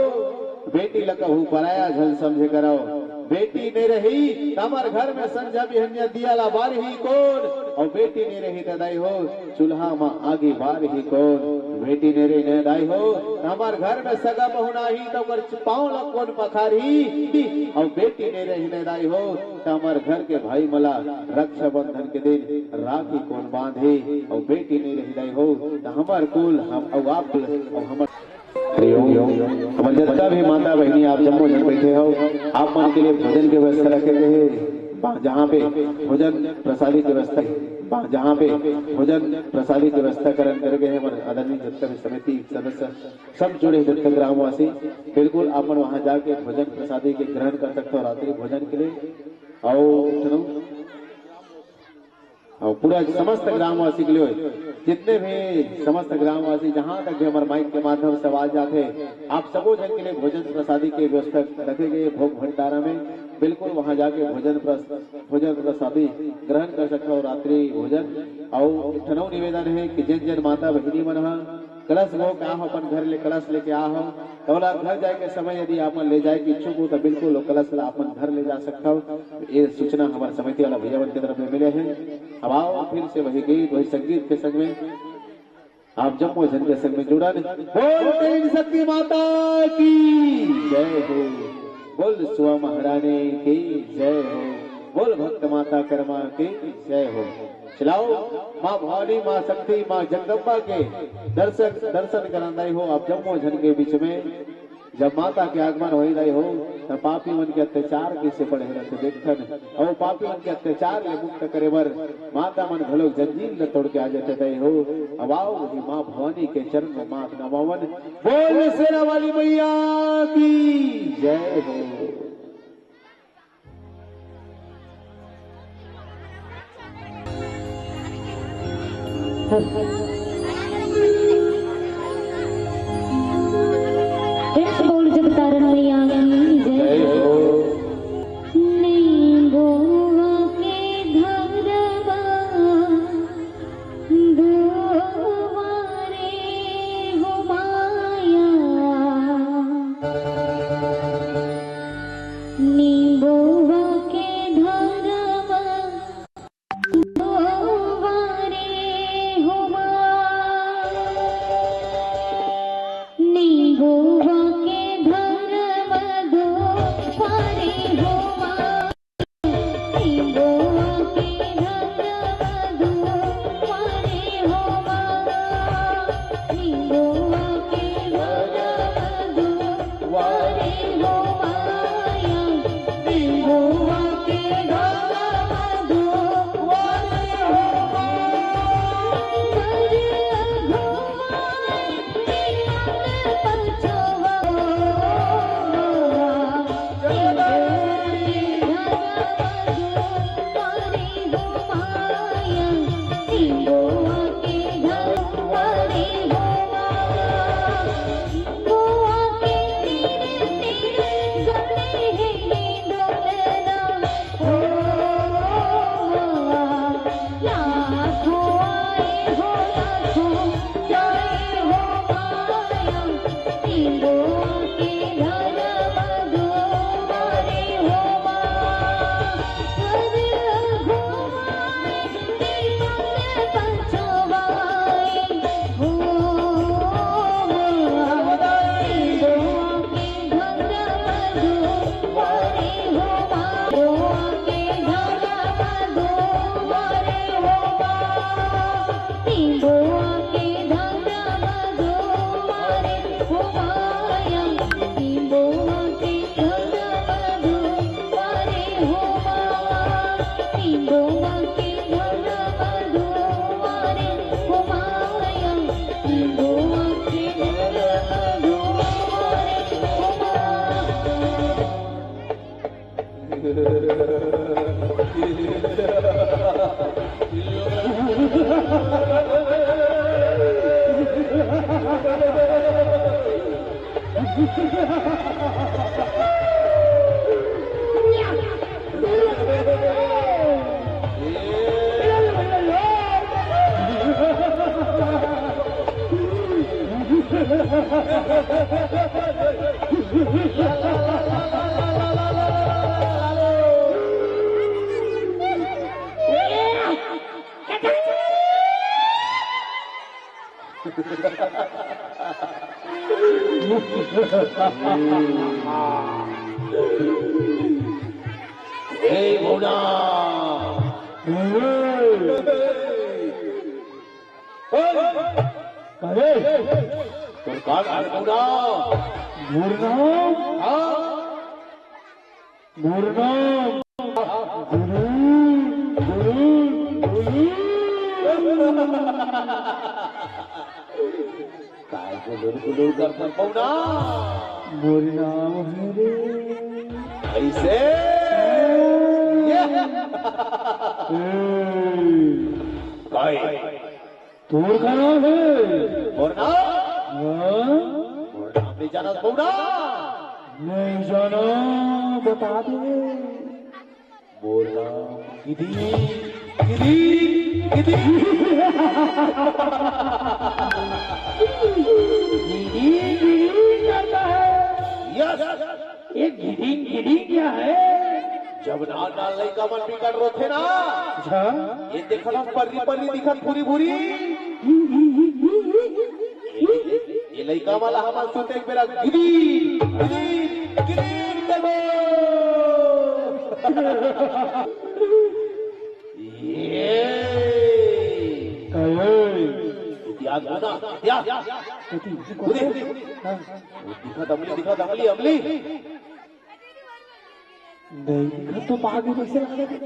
बेटी ला कहूँ पराया झन समझे करव। बेटी नइ रही त हमर घर में संझा बिहनिया दिया ला बारही कोन, अउ बेटी नइ रही त दाई हो, चूल्हा म आगी बारही कोन। बेटी नइ रही न दाई हो, त हमर घर में सगा पहुना आही त ओकर पाँव ला कोन पखारही। अउ बेटी नइ रही न दाई हो, त हमर घर के भाई मन ला रक्षाबंधन के दिन राखी कोन बांधही। अउ बेटी नइ रही दाई हो, त हमर कुल, हम अउ आप, अउ हमर हरिओम। हमर जतका भी माता बहिनी आप जम्मो झन बैठे हो, आप मन के लिए भोजन के व्यवस्था रखे गए हे। बा-, जहाँ पे भोजन प्रसादी के व्यवस्था, बा-, जहाँ पे भोजन प्रसादी के व्यवस्था करन करे गए हे, हमर आदरणीय जतका भी समिति सदस्य, सब जुड़े जतका ग्रामवासी, बिल्कुल आप मन वहाँ जाके भोजन प्रसादी के ग्रहण कर सकते हो रात्रि भोजन के लिए। अउ चलो, अउ पूरा समस्त ग्रामवासी के लिए, जितने भी समस्त ग्रामवासी, जहाँ तक भी हमर माइक के माध्यम से आवाज जाथे, आप सबो झन के लिए भोजन प्रसादी के व्यवस्था रखे गए भोग भंडारा में। बिल्कुल वहाँ जाके भोजन प्रस-, भोजन प्रसादी ग्रहण कर सकथव, रात्रि भोजन। अउ एक ठन अउ निवेदन हे कि जेन जेन माता बहिनी मन ह कलश भोग आ हो, अपन घर ले कलश लेके आ हो, त ओला घर जाए के समय यदि आप मन ले जाए के इच्छुक हो, त बिल्कुल वो कलश ला आप मन घर ले जा सकथव। ये सूचना हमर समिति वाला भैया मन के तरफ ले मिले हे। अब आओ फिर से वही गीत, वही संगीत के संग में आप जम्मो झन के संग में जुड़न। बोल तेलिन शक्ति माता की जय हो, बोल सुआ महारानी की जय हो, बोल भक्त माता कर्मा की जय हो। चलाओ, माँ भवानी, माँ शक्ति, माँ जगदम्बा के दर्शन, दर्शन करन दाई हो आप जम्मो झन के बीच में। जब माता के आगमन होही दाई हो, त पापी मन के अत्याचार कइसे बढ़े रहिथे देखथन, अउ पापी मन के अत्याचार ले मुक्त करे बर माता मन घलोक जंजीर ल तोड़ के आ जाथे दाई हो। अब आओ उही माँ भवानी के चरण में माथ नवावन। बोल शेरा वाली मैया की जय हो। फिर से बोल जगतारण मैया की जय। जय हो। नींबुआ के धरवा दुआरे हो माया, नींबुआ के धरवा दुआरे हो माया। ए भोला। अरे, तोर का हाल भोला? मोर नाम? हाँ। मोर नाम गुलू, गुलू, गुलू। काय गुलू, गुलू करथस भोला? मोर नाम हे रे। अइसे? ये? ए। काय? तोर का नाम हे? मोर नाम? हाँ? मोर नाम नइ जानस भोला? नइ जानस, बता दे। मोर नाम गिदी, गिदी, गिदी। गिदी, गिदी करता है। Yes। ये गिडिंग गिडिंग क्या है? जब नान नान लइका मन बिकट रोथे ना, अच्छा। ये देखो ना, पर्री पर्री दिखत, भूरी भूरी। ये लइका वाला हमन सुते एक बेरा गिडिंग गिडिंग गिडिंग करबो। ये। अरे। याद होना, या। कति? उदे। हाँ। दिखा दमली, दिखा दमली, अमली। नहीं, दिखा तो पागल जैसे लग रहा है।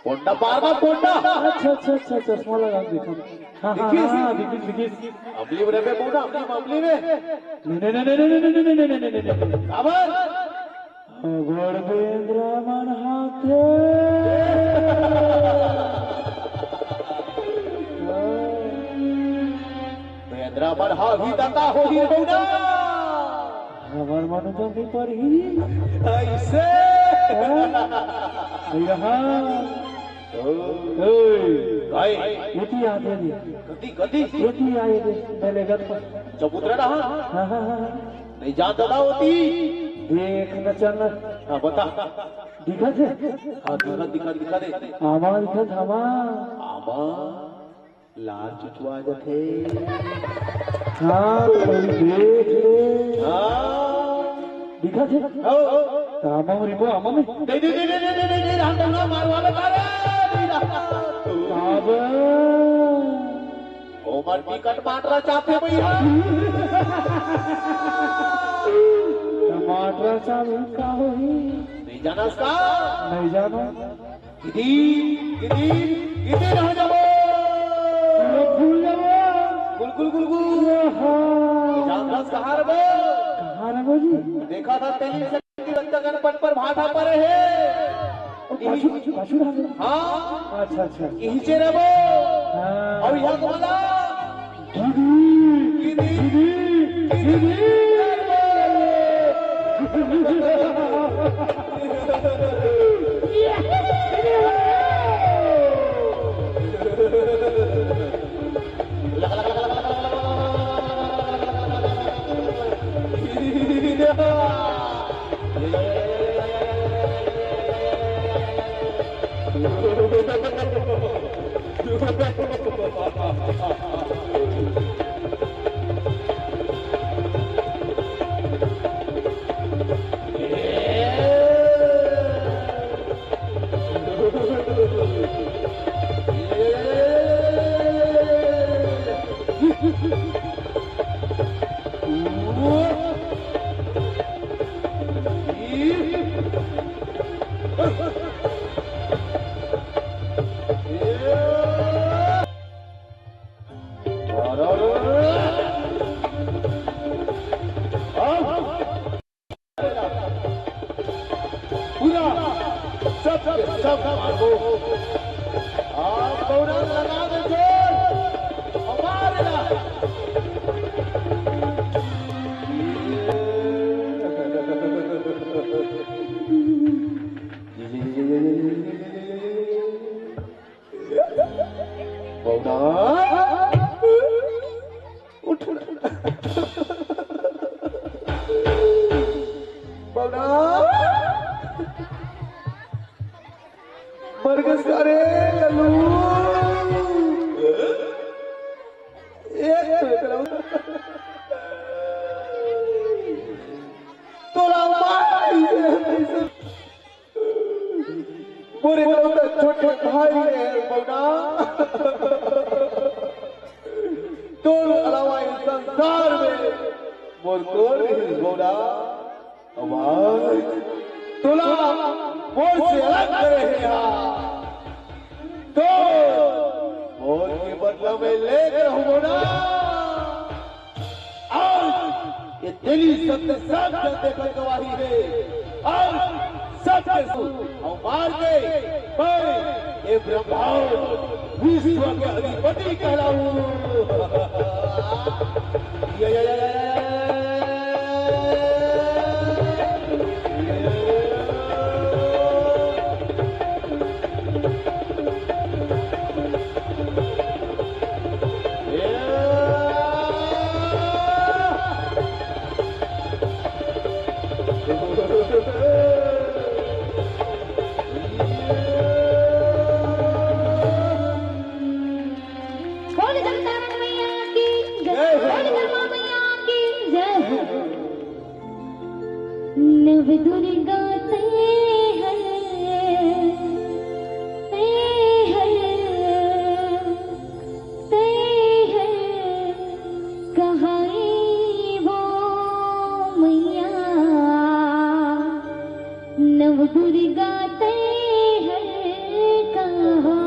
कोंडा पार का कोंडा। अच्छा, अच्छा, अच्छा, चश्मा लगा के देखा। हाँ, हाँ, दिखिस? हाँ, दिखिस, दिखिस। अमली में रे बे, कोंडा, अमली में, अमली में। नहीं, नहीं, नहीं। खबर? गोड़ बेंद्रा मन हाथे। बेंद्रा मन हावी त का होही रे बउना? हमर मन तो नहीं पड़ही। अइसे? हाँ? नहीं रहा। ओ। ओए। काय? एती आथे दे। कति, कति? एती आए दे, मैं लेगत पर। चबूतरा रहा? हाँ, हाँ, हाँ, हाँ। नहीं जानता था होती। देख न चल। हाँ, बता। दिखत हे? हाँ, दिखा, दिखा, दिखा दे। आमा दिखत, आमा। आमा। लार चुचवा जथे। हाँ, तो देख ले। हाँ। दिखत हे? हो। तो आमा में रिपो, आमा में। दे, दे, दे, राम, राम, मारवा में मारे। नहीं, राम। अब। ओमन बिकट माटरा चाहथे भैया। टमाटर चालू का होही? नहीं जानस का? नहीं जानो। गिदी, गिदी, गिदी रह जाबो। पूरा फूल जाबो। गुलगुल, गुलगुल। ओहो। जानस कहाँ रबो? कहाँ रबो जी? देखा था तेली से रक्त गणपत पर भाटा परे हे। ओ, पाछू, पाछू, पाछू रह गया। हाँ। अच्छा, अच्छा। इही चेरे वो। हाँ। अउ यहाँ को बोला। गिदी, गिदी, गिदी, गिदी। पूरा सब के सब मार दो। आप कौड़ा लगा दे जोर, हमारे ना। बौना, उठ, उठ। बौना, मर गे सारे लल्लू। एक तो एकरा तोला मार दिए। मोर एकलौता छोटे भाई हे बौना। तोर अलावा इस संसार में मोर कोन हे बौना। अमाय, तोला मोर से अलग करे हे हा। तो मोर के बदला में लेके रहूं बौना। आज ये दिल्ली सत्य साक्षात देखत गवाही हे। आज सबके सुन अउ मार के मैं ये ब्रह्मांड विश्व के अधिपति कहलाऊं। ये, ये, ये, ये, ये। बोल जगतारण मैया की जय, बोल कर्मा मैया की जय। नव दुर्गा तै हर, तै हर, तै हर कहाई वो मैया। नव दुर्गा तै हर कहाई।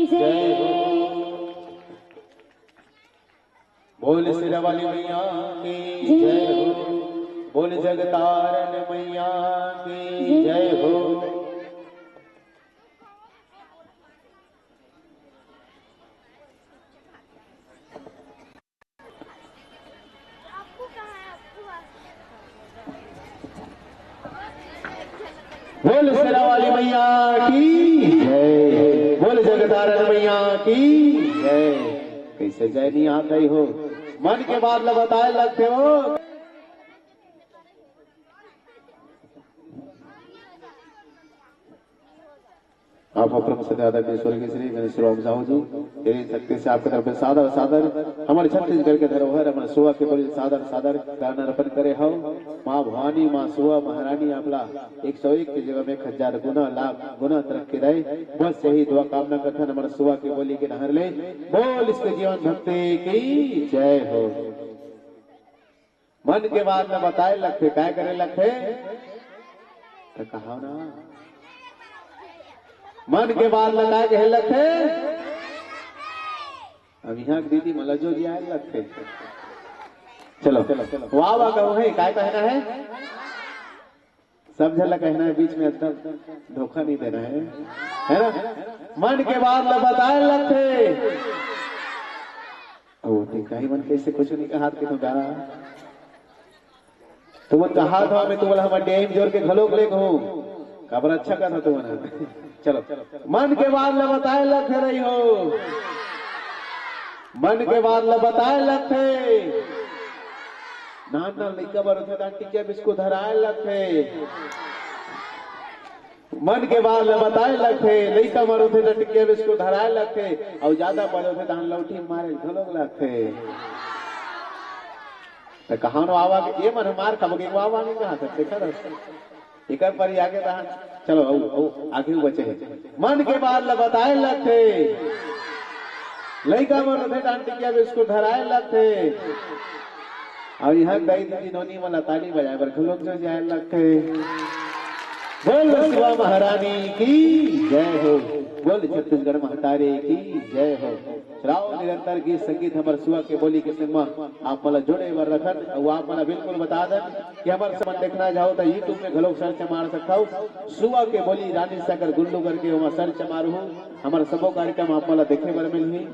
जय हो। बोल शेरा वाली मैया की जय हो। बोल जगतारण मैया की जय हो। बोल शेरा वाली मैया की जय, बोल जगतारण मैया की जय। कैसे जय नहीं आत हो, मन के बात ला बताए लगते हो। आप अपरम सत्यादरणीय स्वर्गीय श्री गणेश राम साहू जी, तेरी शक्ति से आपके तरफ से सादर सादर हमर छत्तीसगढ़ के धरोहर, हमर सुवा के बोली सादर सादर दान अर्पण करे हव। माँ भवानी, माँ सुवा महारानी आपला एक सौ एक के जगह में एक हजार गुना, लाख गुना तरक्की दे। बस यही दुआ कामना करथन हमर सुवा के बोली के डहर ले। बोल इसके जीवन भक्ति की जय हो। मन के बात ल बताए लगथे, काय करे लगथे? त कहा ना, मन के बात ल काय कहे लगथे? अब यहाँ के दीदी मन ल जो जियाए लगथे। चलो, वाह वाह कहू है, काय कहना है? सब झन ल कहना है, बीच में एकदम धोखा नहीं देना है, है ना? मन के बात ल बताए लगथे। ओ, ते काई मन कैसे कुछ नहीं कहा कि तो गा। तुमन कहा था, मैं तुमन हमर डेम जोर के घलोक ले कहूँ। काबर अच्छा कहा तुमन। चलो, मन के बात ल बताए लगथे रही हो। मन के बात ल बताए लगथे। नान नान लइका बर होथे, तान टिकिया बिस्कुट धराए लगथे। मन के बात ल बताए लगथे, लइका बर होथे, त टिकिया बिस्कुट धराए लगथे, अउ जादा बड़े होथे, तहान लौठी मारे घलोक लगथे। त कहानो आवा के, ये मन मार खाबो के, आवा नहीं कहा सकते, खरस। एकर पर ही आगे तहान, चलो, अउ, अउ, आगे बचे हे। मन के बात ल बताए लगथे। लइका मन होथे, तहान टिकिया बिस्कुट धराए लगथे। अउ यहाँ दाई दीदी नोनी मन ला ताली बजाए बर घलोक जो जाए लगथे। बोल सुवा महारानी की जय हो। बोल छत्तीसगढ़ महतारी की जय हो। चलाओ निरंतर गीत संगीत हमर सुवा के बोली के संग म आप मन ला जोड़े बर रखन। अउ आप मन ला बिल्कुल बता दन कि हमर मन देखना चाहो त YouTube में घलोक search मार सकथव। सुवा के बोली रानी सागर गुल्लू करके ओमा search मारहू। हमर सबो कार्यक्रम आप मन ला देखे बर मिलही।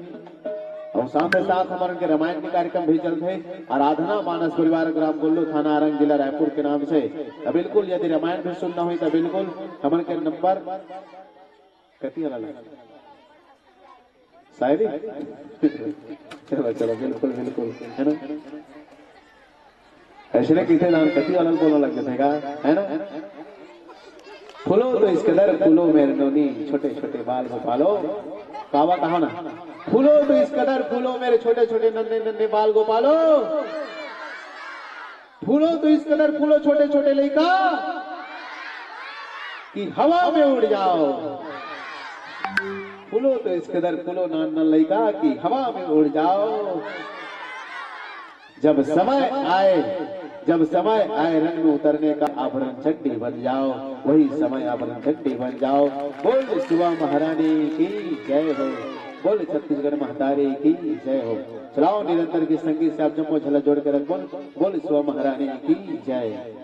अउ साथ ही साथ हमर के रामायण के कार्यक्रम भी चलथे। आराधना मानस परिवार, ग्राम गुल्लू, थाना आरंग, जिला रायपुर के नाम से। त बिल्कुल यदि रामायण भी सुनना होही त बिल्कुल हमन के नंबर कति वाला लगा? शायरी? चलो, चलो, बिल्कुल, बिल्कुल, है ना? ऐसे नहीं किथे दान कति वाला बोलने लग जाते का, है ना? फूलो तो इस कदर फूलो मेरे नोनी, छोटे छोटे बाल गोपालो। कावा कहा ना? फूलो तो इस कदर फूलो मेरे छोटे छोटे नन्हे नन्हे बाल गोपालो। फूलो तो इस कदर फूलो छोटे छोटे लइका कि हवा में उड़ जाओ। फूलो तो इस कदर फूलो नान नान लइका कि हवा में उड़ जाओ। जब समय आए, जब समय आए रण में उतरने का, आभरण चड्डी बन जाओ, वही समय आभरण चड्डी बन जाओ। बोल सुवा महारानी की जय हो, बोल छत्तीसगढ़ महतारी की जय हो। चलाओ निरंतर के संगीत से आप जम्मो झन ला जोड़ के रख बोल, बोल सुवा महारानी की जय।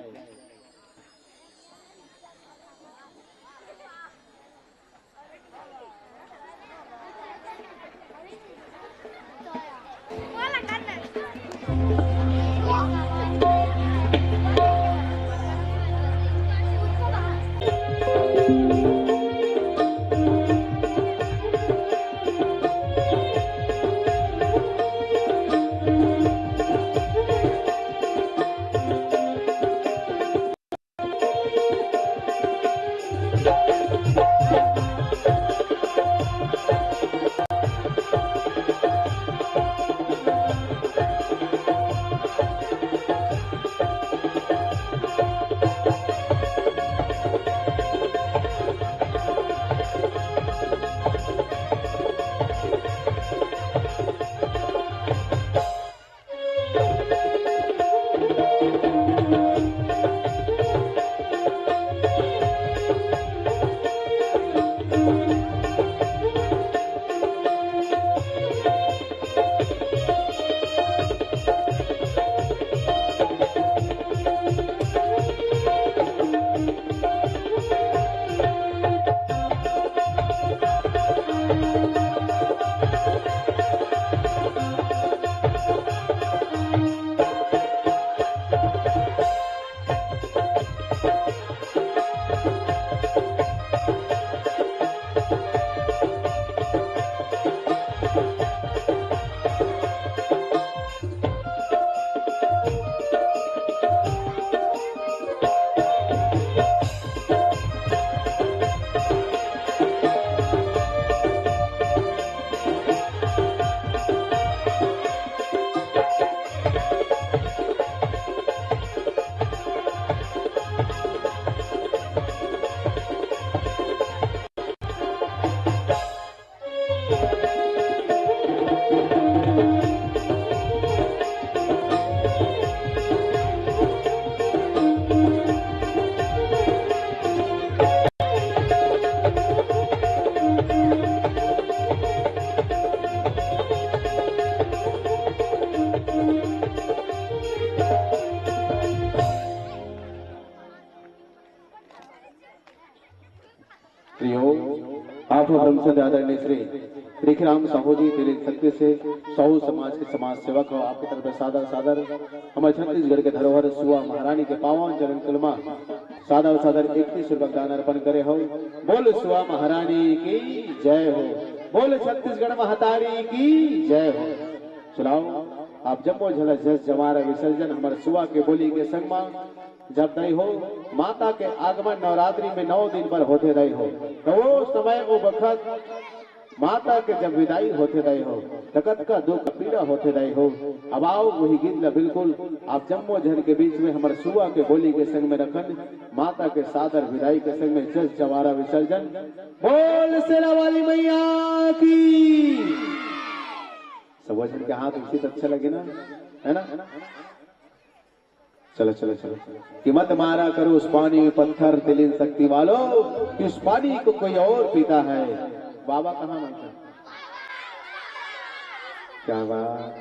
प्रियो, आप ब्रह्मचंद आदरणीय श्री रिखिराम साहू जी, दिल्ली शक्ति से साहू समाज के समाज सेवक हो, आपके तरफ से सादर सादर हमर छत्तीसगढ़ के धरोहर सुआ महारानी के पावन चरण कलमा सादर सादर इकतीस रुपया दान अर्पण करे हो। बोल सुआ महारानी की जय हो, बोल छत्तीसगढ़ महतारी की जय हो। चलाओ, आप जम्मो झला जस जमारा विसर्जन हमर सुआ के बोली के संग मा जब दई हो, माता के आगमन नवरात्रि में नौ दिन बर होथे दई हो, तो वो समय वो बखत माता के जब विदाई होथे दई हो, त कतका दुख पीड़ा होथे दई हो। अब आओ वही गीत ला बिल्कुल आप जम्मो झन के बीच में हमर सुआ के बोली के संग में रखन, माता के सादर विदाई के संग में जस जवारा विसर्जन। बोल शेरा वाली मैया की। सब झन के हाथ उचित अच्छा लगे ना, है ना? चलो, चलो, चलो। कि मत मारा करो उस पानी में पत्थर, दिल इन शक्ति वालों, कि उस पानी को कोई और पीता है। बाबा कहाँ मानता? क्या बात।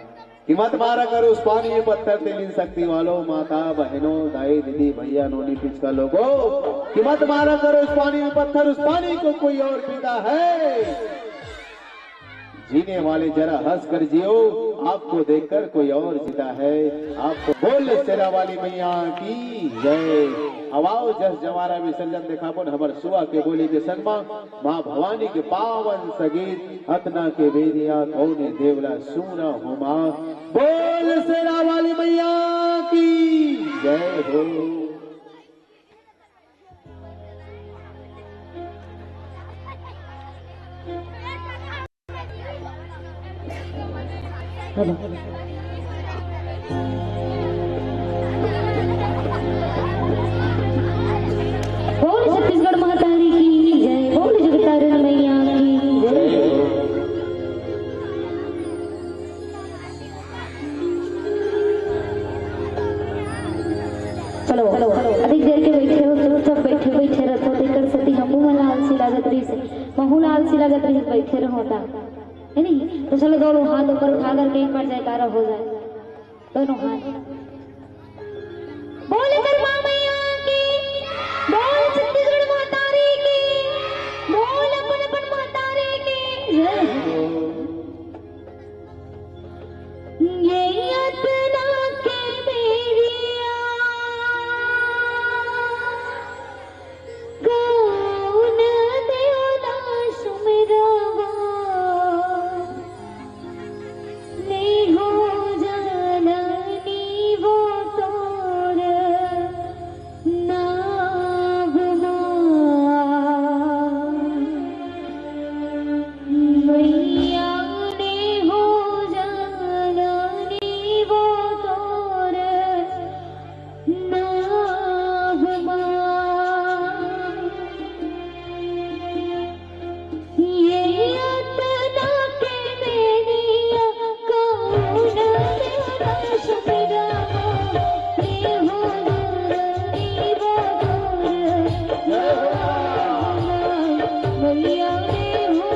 कि मत मारा करो उस पानी में पत्थर, दिल इन शक्ति वालों, माता, बहनों, दाई, दीदी, भैया, नोनी, पिचका लोगों, कि मत मारा करो उस पानी में पत्थर, उस पानी को कोई और पीता है। जीने वाले जरा हंस कर जियो, आपको देखकर कोई और जीता है। आपको बोल शेरा वाली मैया की जय। अब आओ जस जवारा विसर्जन देखाबोन हमर सुआ के बोली के संग मा, माँ भवानी के पावन संगीत अतना के बेरिया कौने देवला सुना हो माँ। बोल शेरा वाली मैया की जय हो। बोल छत्तीसगढ़ महतारी की जय, बोल जगतारण मैया की जय। चलो, अधिक देर के बैठे हो, तुम सब बैठे बैठे रहो, तेकर सेती हमू मन ला आलसी लागत रहिस, महू ला आलसी लागत रहिस, बैठे रहो ता, है नहीं? तो चलो दोनों हाथ ऊपर उठा करके एक बार जयकारा हो जाए, दोनों हाथ। बोल कर्मा मैया की, बोल छत्तीसगढ़ महतारी की, बोल अपन अपन महतारी की जय। ये अतना के बेरिया कौन देवला सुमिरावा, नहीं हो जननी वो तोर नाम मा। मैया ने हो जननी वो तोर नाम मा। ये अतना के बेरिया कौन देवला सुमिरावा, ने हो जननी वो तोर नाम मा। मैया ने हो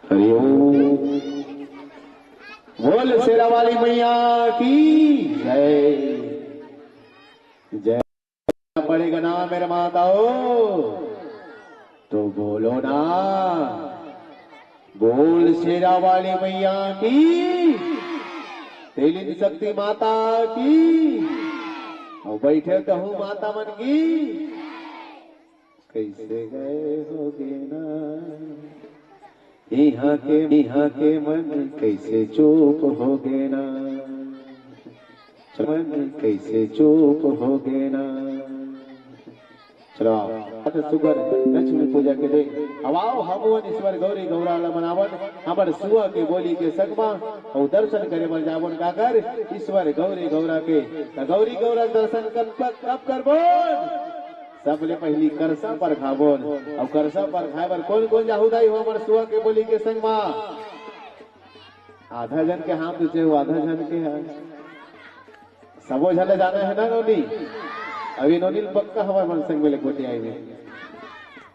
हरिओम। बोल शेरा वाली मैया की जय। जय। पड़ेगा ना मेरे माताओ, तो बोलो ना, बोल शेरा वाली मैया की, तेलिन शक्ति माता की, अउ बइठे कहूँ माता मन की। कइसे गए होगे ना इहाँ के, इहाँ के मन कइसे चुप होगे ना, मन कइसे चुप होगे ना। चलो, अत सुघर लक्ष्मी पूजा के दिन, अउ आव हमन ईश्वर गौरी गौरा ला मनावन, हमर सुआ के बोली के संग मा, अउ दर्शन करे बर जावन काकर ईश्वर गौरी गौरा के। त गौरी गौरा के दर्शन कब, कब करबोन? सबले पहिली करसा परखाबोन। अउ करसा परखाय बर कोन कोन जाहू दाई हो हमर सुआ के बोली के संग मा? आधा झन के हाथ ऊंचे हो, आधा झन के हाथ। सबो झन ला जाना हे ना नोनी? अभी नोनी ल पक्का हमर मन संग में ले गोठियाही।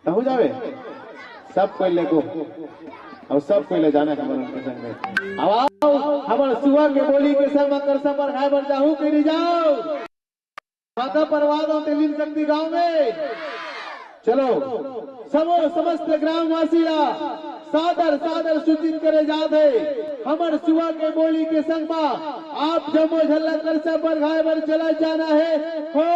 तहूँ जाबे? सब कोई ले गो। अउ सब कोई ले जाना हे हमर मन के संग में। अब आओ, हमर सुआ के बोली के संग म करसा बरघाय बर जाहू कि नहीं जाओ? माता परवार अउ तेलिन शक्ति गांव में। चलो, सबो समस्त ग्रामवासी ला सादर, सादर सूचित करे जात हे, हमर सुआ के बोली के संग म आप जम्मो झन ला करसा बरघाय बर चला जाना हे। हो।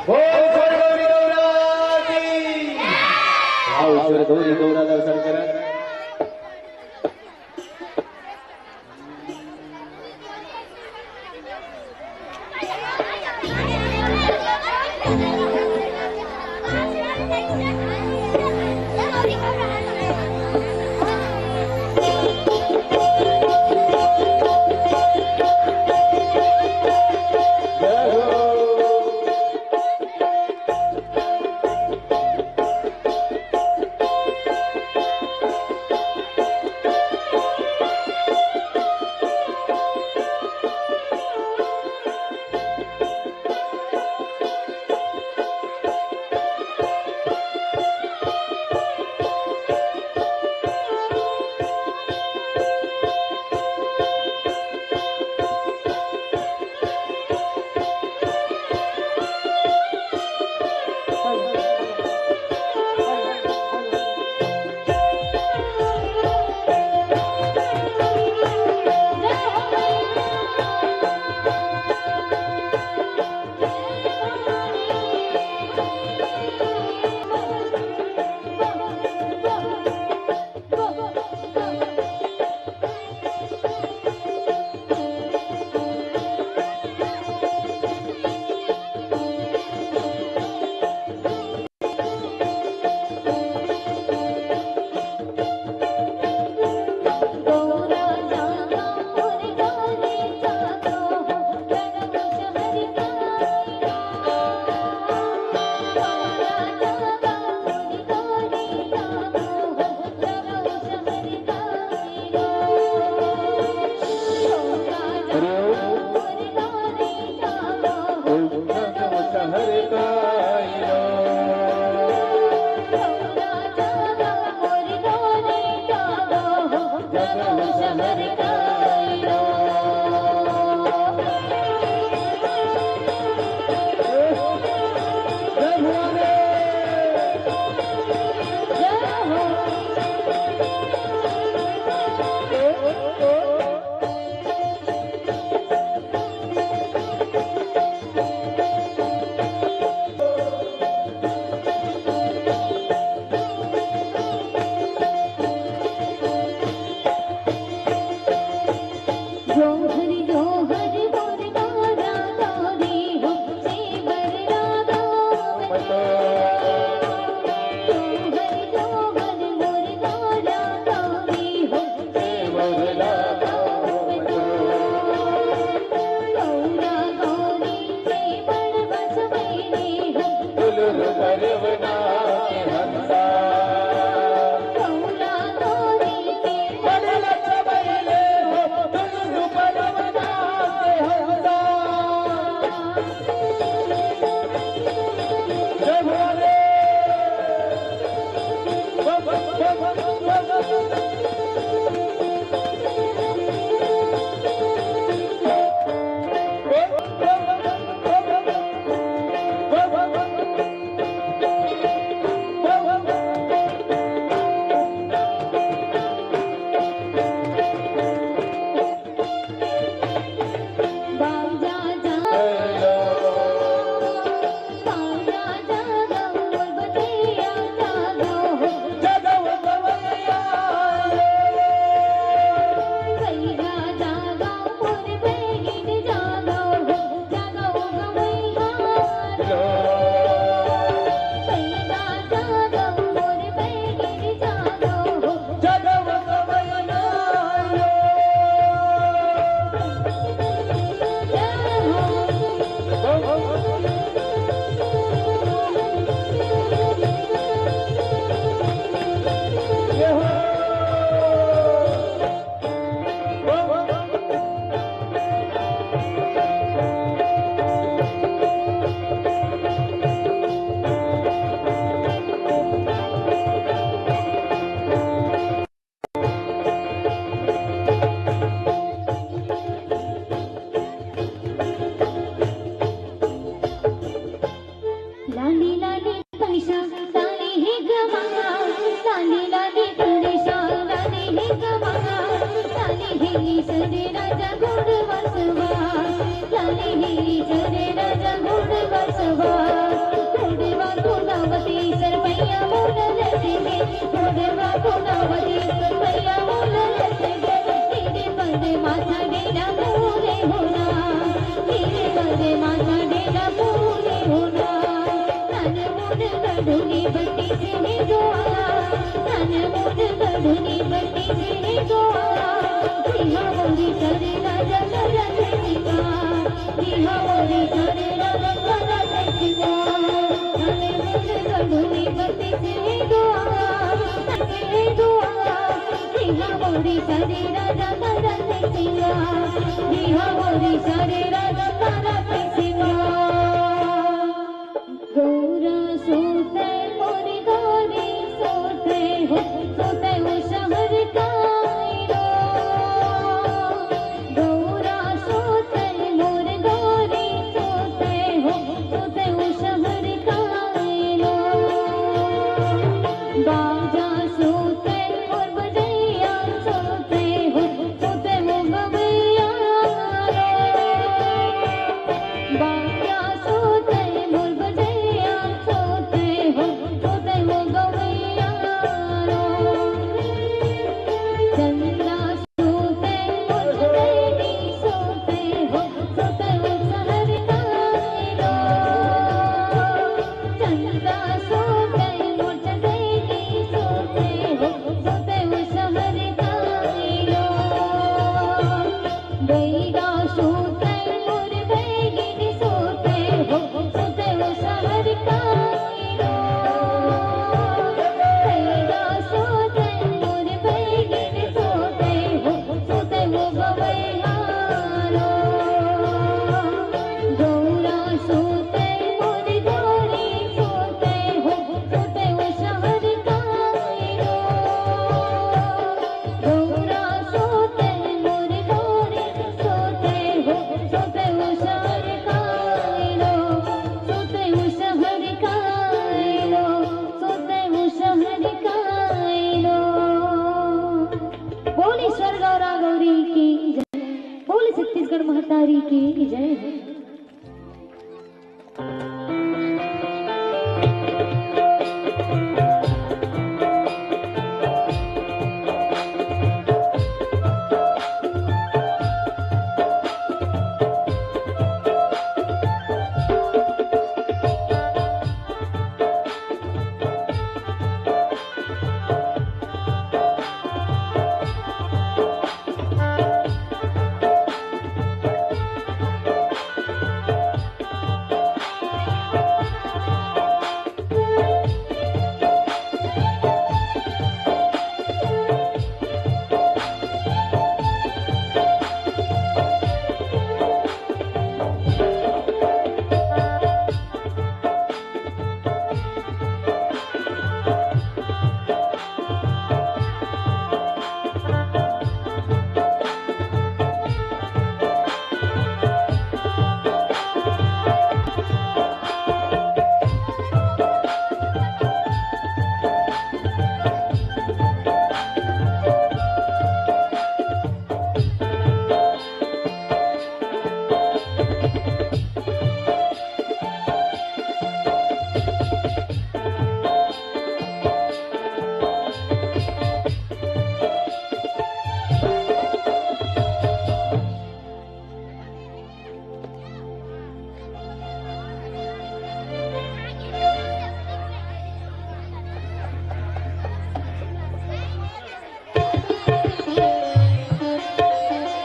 बोल, बोल, गौरी गौरा की। आओ, ईश्वर गौरी गौरा दर्शन करा। लाली लाली पैसा, लाली हे गवाना, लाली लाली पैसा, लाली हे गवाना, लाली हे सरे राजा गोड़ वसवा, लाली हे सरे राजा गोड़ वसवा, गोड़वा कोनावती सरपैया मोर लसके, गोड़वा कोनावती सरपैया मोर लसके, तेरे बंदे माथा डेरा पूरे होना, तेरे बंदे माथा डेरा पूरे होना। तन मुन गढ़ुनी बत्ती से दुआ, तन मुन गढ़ुनी बत्ती से दुआ। बिहा मोरी सरे राजा करत सिंगार, बिहा मोरी सरे राजा करत सिंगार। तन मुन गढ़ुनी बत्ती से दुआ, से दुआ। बिहा मोरी सरे राजा करत सिंगार, बिहा मोरी सरे राजा करत सिंगार। गौरा सोते मोर गौरी सोते हो, सोते हो शहर कायरो। गौरा सोते मोर गौरी सोते हो, सोते हो शहर कायरो। बाजा सोते मोर बजैया सोते हो, सोते हो गवैया रो। बाजा सोते मोर बजैया सोते हो, सोते हो गवैया रो। चंदा सोते मोर चंदैनी सोते हो, सोते हो शहर कायरो। चंदा सोते मोर चंदैनी सोते हो, सोते हो शहर कायरो। बैगा सोते मोर बैगिन सोते हो, सोते हो शहर कायरो। बैगा सोते मोर बैगिन सोते हो, सोते हो गवैया रो। गौरा सोते मोर गौरी सोते हो, सोते हो शहर कायरो। गौरा सोते मोर गौरी सोते हो, सोते हो शहर कायरो, सोते हो शहर कायरो, सोते हो शहर कायरो। बोले स्वर गौरा गौरी की जय, बोले छत्तीसगढ़ महतारी की जय।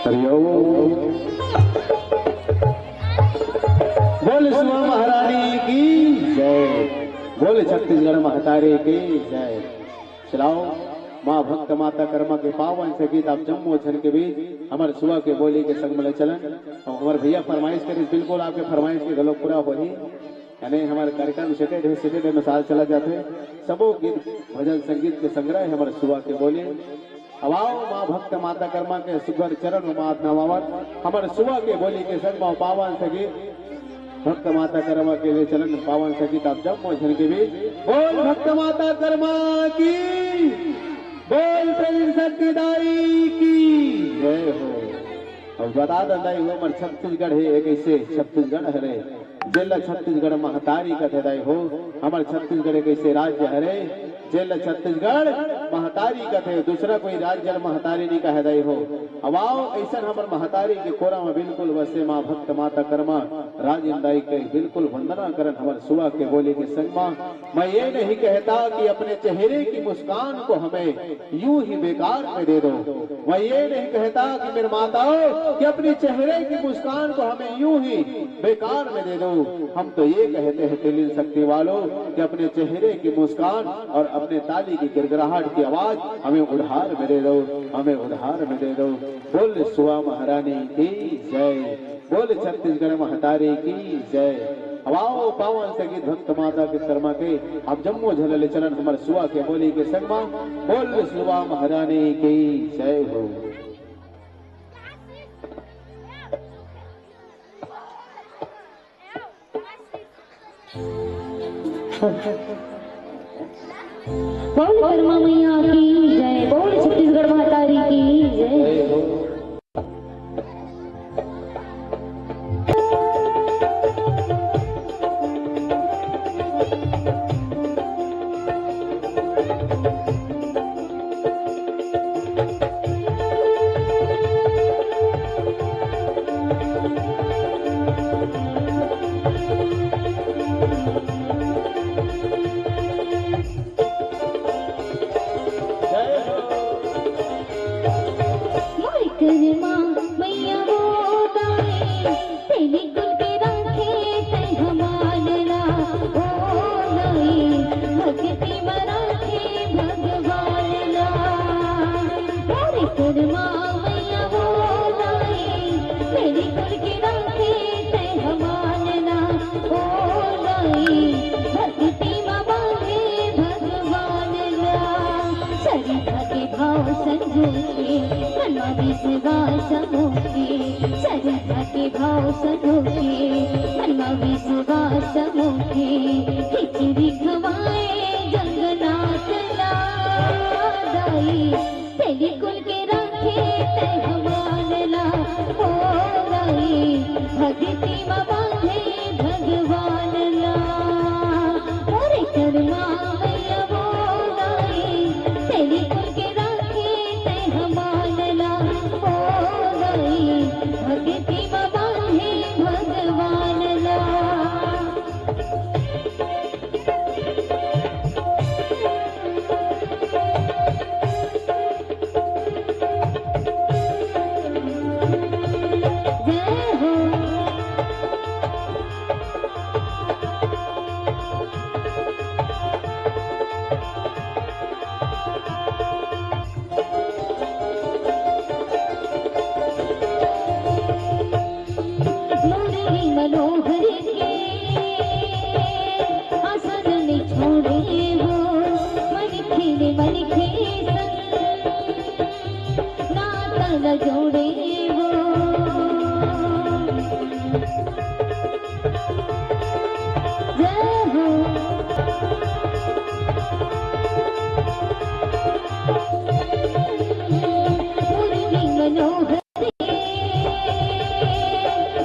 हरिओम। बोल सुआ महारानी की जय, बोल छत्तीसगढ़ महतारी की जय। चलाओ, माँ भक्त माता कर्मा के पावन से गीत आप जम्मो झन के बीच हमर सुआ के बोली के संग में ले चलन। और हमर भैया फरमाइश करिस, बिल्कुल आपके फरमाइश के घलो पूरा होही। यानी हमर कार्यक्रम सेटे ढे, सेटे ढे अनुसार चला जाथे। सबो गीत भजन संगीत के संग्रह हे हमर सुआ के बोली। अब आओ माँ भक्त माता कर्मा के सुघर चरण में माथ नवावत, हमर सुआ के बोली के संग में पावन से गीत भक्त माता कर्मा के ले चलन पावन सखी आप जम्मो झन के बीच। बोल भक्त माता कर्मा की, बोल त्रिशक्ति दाई की जय हो। अब बता दे दाई हो, हमर छत्तीसगढ़ हे, एक ऐसे छत्तीसगढ़ हरे, जेला छत्तीसगढ़ महतारी कथे दाई हो। हमर छत्तीसगढ़ एक ऐसे राज्य हरे, जेला छत्तीसगढ़ महतारी कथे, दूसरा कोई राज्य ल महतारी नहीं कहे दाई हो। अब आओ, ऐसन हमर महतारी के कोरा में बिल्कुल बसे माँ भक्त माता कर्मा राजेंद्र दाई के बिल्कुल वंदना करन हमर सुआ के बोली के संग मा। मैं ये नहीं कहता कि अपने चेहरे की मुस्कान को हमें यूं ही बेकार में दे दो। मैं ये नहीं कहता कि मेरे माताओं कि अपने चेहरे की मुस्कान को हमें यूं ही बेकार में दे दो। हम तो ये कहते हैं तिलिन शक्ति वालों कि अपने चेहरे की मुस्कान और अपने ताली की गिड़गिड़ाहट की आवाज हमें उधार में दे दो, हमें उधार में दे दो। बोल सुआ महारानी की जय, बोल छत्तीसगढ़ महतारी की जय। अब आओ पावन संगीत भक्त माता के कर्मा के, आप जम्मो झन ले चलन हमर सुआ के बोली के संग मा। बोल सुआ महारानी की जय हो। बोल कर्मा मैया की जय, बोल छत्तीसगढ़ महतारी की जय। मोर कर्मा मैया वो दाई, तेली कुल के राखे तै हमान ला, ओ दाई, भक्ति में राखे भगवान ला। मोर कर्मा मैया वो दाई, तेली कुल के राखे तै हमान ला, ओ दाई, भक्ति में बांधे भगवान ला। श्रद्धा के भाव संजोगे, मन में विश्वास मोगे। श्रद्धा के भाव संजोगे, मन में विश्वास मोगे। खिचड़ी खवाए जगन्नाथ ला दाई, तेली कुल के राखे तै हमान ला, ओ दाई, भक्ति में बांधे भगवान ला। मोर कर्मा मैया वो दाई, तेली कुल के राखे तै हमान ला, ओ दाई, भक्ति में बांधे भगवान ला। जय हो। मुरली मनोहर के आसन में छोड़े वो, मनखे ने मनखे संग नाता न जोड़े वो। जय हो। मुरली मनोहर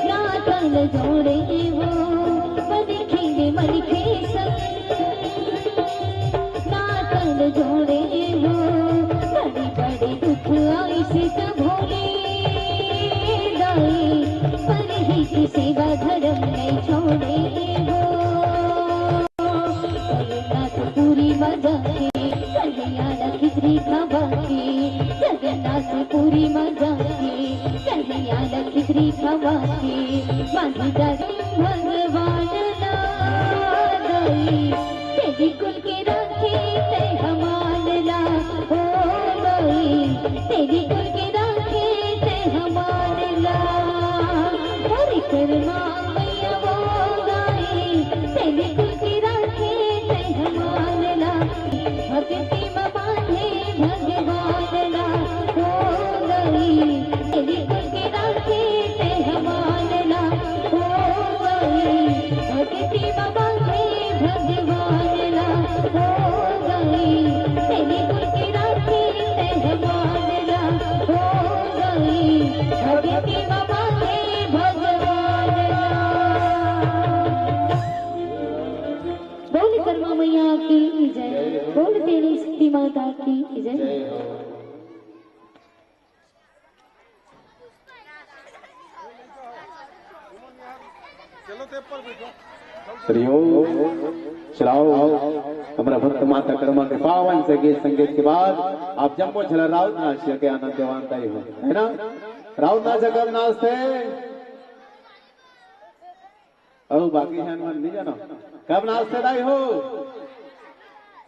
नाता न जोड़े वो, मनखे ने मनखे संग नाता न जोड़े वो। बड़े बड़े दुख आइस त भोले दाई, परहित सेवा धरम नहीं छोड़े वो। जगन्नाथपुरी मा जाके कन्हैया ला खिचड़ी खवा के, जगन्नाथपुरी मा जाके कन्हैया ला खिचड़ी खवा के, मांगी दारम भगवान ला दाई, तेली कुल के राखे तै हमान ला, ओ दाई, तेली कुल के राखे तै हमान ला। मोर कर्मा मैया वो दाई, तेली कुल के राखे तै हमान ला। भक्ति में बांधे भगवान ला, ओ दाई, तेली कुल के राखे तै हमान ला, ओ दाई। भगवान ला हो गई, तेरी गुण की राखी मेहमान ला हो गई, भक्ति बाबा के भगवान ला। बोल कर्मा मैया की जय, बोल तेरी शक्ति माता की जय। हरिओम। चलाओ, हमरा भक्त माता कर्मा के पावन संगीत, संगीत के बाद आप जम्मो झन ला राउत नाच के आनंद देवान दाई हो, है ना? राउत नाच कब नाचथे? अउ बाकी झन मन नहीं जानो कब नाचथे दाई हो?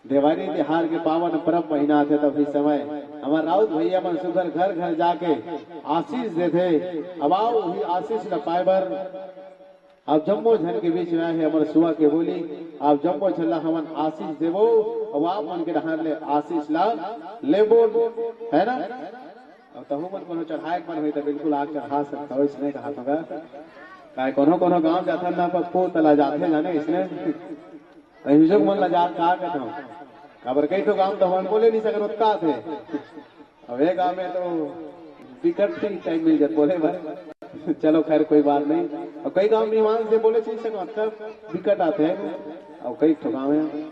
देवारी तिहार के पावन परब महीना आथे, तब ही समय हमर राउत भैया मन सुघर घर घर जाके आशीष देथे। अब आओ, वही आशीष ल पाए बर आप जम्मो झन के बीच में आए हे हमर सुआ के बोली। आप जम्मो झन ला हमन आशीष देबो, अउ आप मन के डहार ले आशीष ला लेबो, है ना? अउ तहू मन कोनो चढ़ाए के मन होही त बिल्कुल आके चढ़ा सकत हो, इसने कहा तो गा। काय कोनो कोनो गांव जाथन ना पप्पू, तला जाथे जाने इसने। अहिजो मन ला जात का कहत हूँ। काबर कई ठो गांव तो हमन बोले नहीं सकत, ओतका थे। अब एक गांव में तो बिकट ही टाइम मिल जात बोले बर। चलो खैर कोई बात नहीं। और कई गांव में ईमान से बोले चीज सकत, तब बिकट आथे। और कई ठो गांव में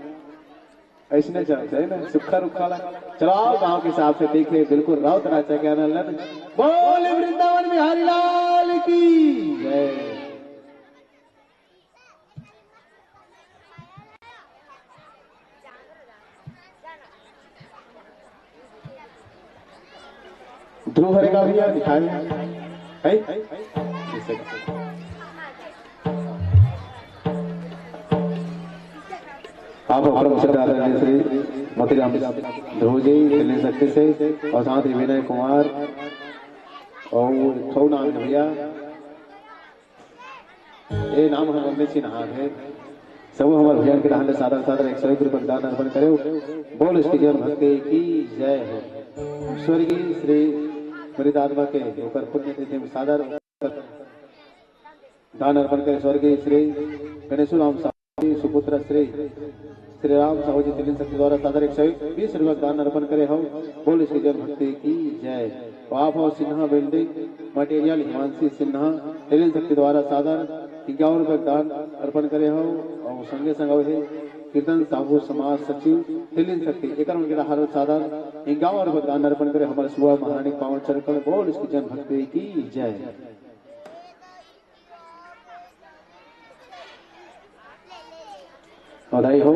अइसने चलथे ना, सुक्खा रुक्खा ला। चलो आओ, गांव के हिसाब से ठीक हे, बिल्कुल राउत नाचा के आनंद लेन। बोल वृंदावन बिहारी लाल की जय। ध्रुव हरे का भैया दिखाए हैं? आप परम श्रद्धा आदरणीय श्री मोतीराम ध्रुव जी, दिल्ली शक्ति से, और साथ ही विनय कुमार, और एक ठो नाम है भैया, ये नाम हम नहीं चिन्हा है। सब हमारे भैया के डहान ले सादर सादर एक सौ एक रुपये दान अर्पण करे। बोल इसकी जीवन भक्ति की जय हो। स्वर्गीय श्री मृत आत्मा के ओकर पुण्यतिथि में सादर दान अर्पण करे स्वर्गीय श्री गणेशू राम साहू जी, सुपुत्र श्री श्री राम साहू जी, तिलिन शक्ति द्वारा सादर एक सौ बीस रुपये दान अर्पण करे हो। बोल श्री जन भक्ति की जय। तो आप हो सिन्हा बिल्डिंग मटेरियल हिमांशी सिन्हा, तिलिन शक्ति द्वारा सादर इक्यावन रुपये दान अर्पण करे हो। और संगे संग हे कीर्तन साहू समाज सचिव तिलिन शक्ति, एकर उनके हर सादर इक्यावन रुपये दान अर्पण करे हमारे सुबह महारानी पावन चरण कमल। बोल श्री जन भक्ति की जय। बधाई हो।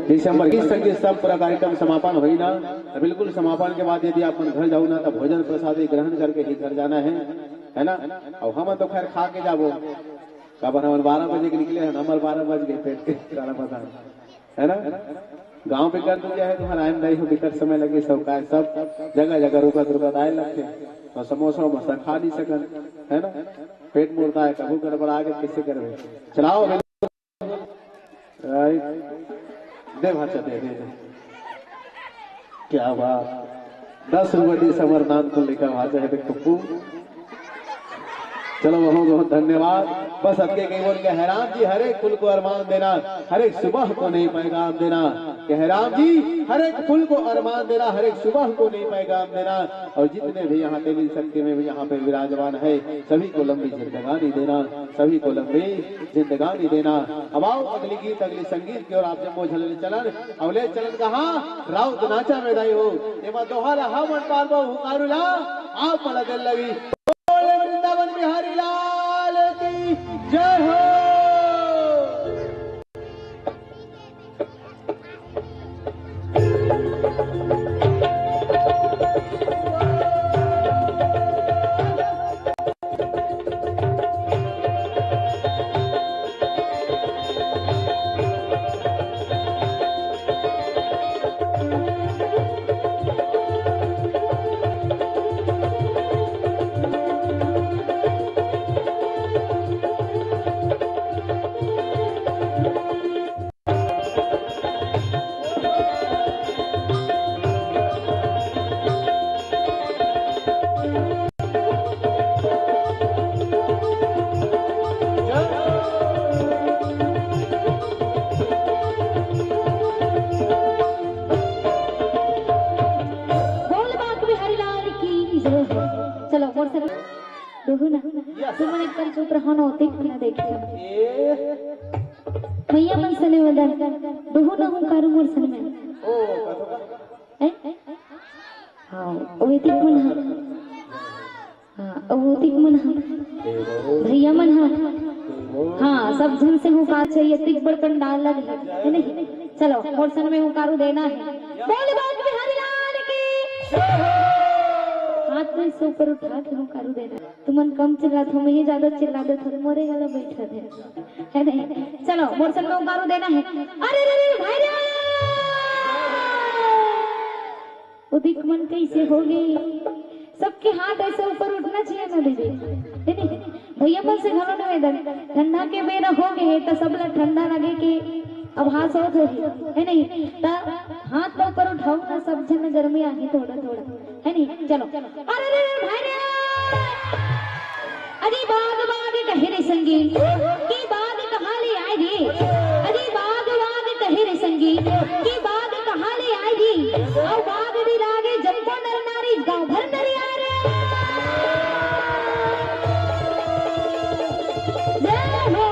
दिसंबर की संगीत सब पूरा कार्यक्रम समापन होई ना, तो बिल्कुल समापन के बाद यदि आप अपन घर जाऊ ना, तो भोजन प्रसादी ग्रहण करके ही घर जाना है, है ना? और हम तो खैर खा के जाबो, काबर हमन बारह बजे के निकले हैं, हमर बारह बज गए पेट के खाना पकाना। है ना? गांव बिकट तो क्या है तुम्हारा, आए नहीं हो, बिकट समय लगे, सब का सब जगह जगह रुकत रुकत आए लगते, तो समोसा वमोसा खा नहीं सकन, है ना? पेट मुड़ता है, कभू गड़बड़ा के कैसे करबे? चलाओ, राइट, दे भाचा, दे, दे, दे। क्या बात, दस रुपये दी समरनाथ को लेकर भाचा है, देख पप्पू। चलो, बहुत बहुत धन्यवाद। बस अतके कही बोल के, "हे राम जी, हर एक फूल को अरमान देना, हर एक सुबह को नई पैगाम देना।" कि हे राम जी, हर एक फूल को अरमान देना, हर एक सुबह को नई पैगाम देना। और जितने भी यहाँ तेरी शक्ति में भी यहाँ पे विराजमान है, सभी को लंबी जिंदगानी देना, सभी को लंबी जिंदगानी देना। अब आओ अगली गीत, अगली संगीत की ओर आप जम्मो झन ले चलन। अउ ले चलन कहाँ? राउत नाचा में दाई हो। एमा दोहा ला हमन पारबो हुकारू ला, आप मला दिल लगी। बोले वृंदावन बिहारी लाल की जय हो। चुप रहो ना, ओतिक मन देखे। ए। मइया मन सने वदन, बहू ना हुंकारू मोर सन में। ओ, कथो का? हैं? हाँ, ओतिक मन हा। हाँ, ओतिक मन हा। भइया मन हा। हाँ, सब झन से हुंकार चाहिए, तिक बड़ पंडाल लगे हे, है नहीं? चलो, मोर सन में हुंकारू देना है। बोल बाज बिहारी लाल की। हाथ में से ऊपर उठा के हुंकारू देना है। तुमन कम चिल्लात हो, मैं ही ज्यादा चिल्ला देत हो, मोरे गला बैठत है, है नहीं? चलो, मोर सन में हुंकारू देना है। अरे रे रे, भाई रे! उदिक मन कैसे हो गए? सबके हाथ ऐसे ऊपर उठना चाहिए ना दीदी, है नहीं? भइया मन से घलो निवेदन, ठंडा के बेरा हो गए हे, त सब ला ठंडा लगे के आभास होत होही, है नहीं? त हाथ ला ऊपर उठाओ ना, सब झन गर्मी आही थोड़ा थोड़ा। है नहीं? चलो। अरे रे रे भाई रे! अरे बाग बाग कहे रे संगी, की बाग कहाँ ले आए रे? अरे बाग बाग कहे रे संगी, की बाग कहाँ ले आए रे? अउ बाग बिरागे जम्मो नर नारी गाँव भर नरिया रे। जय हो।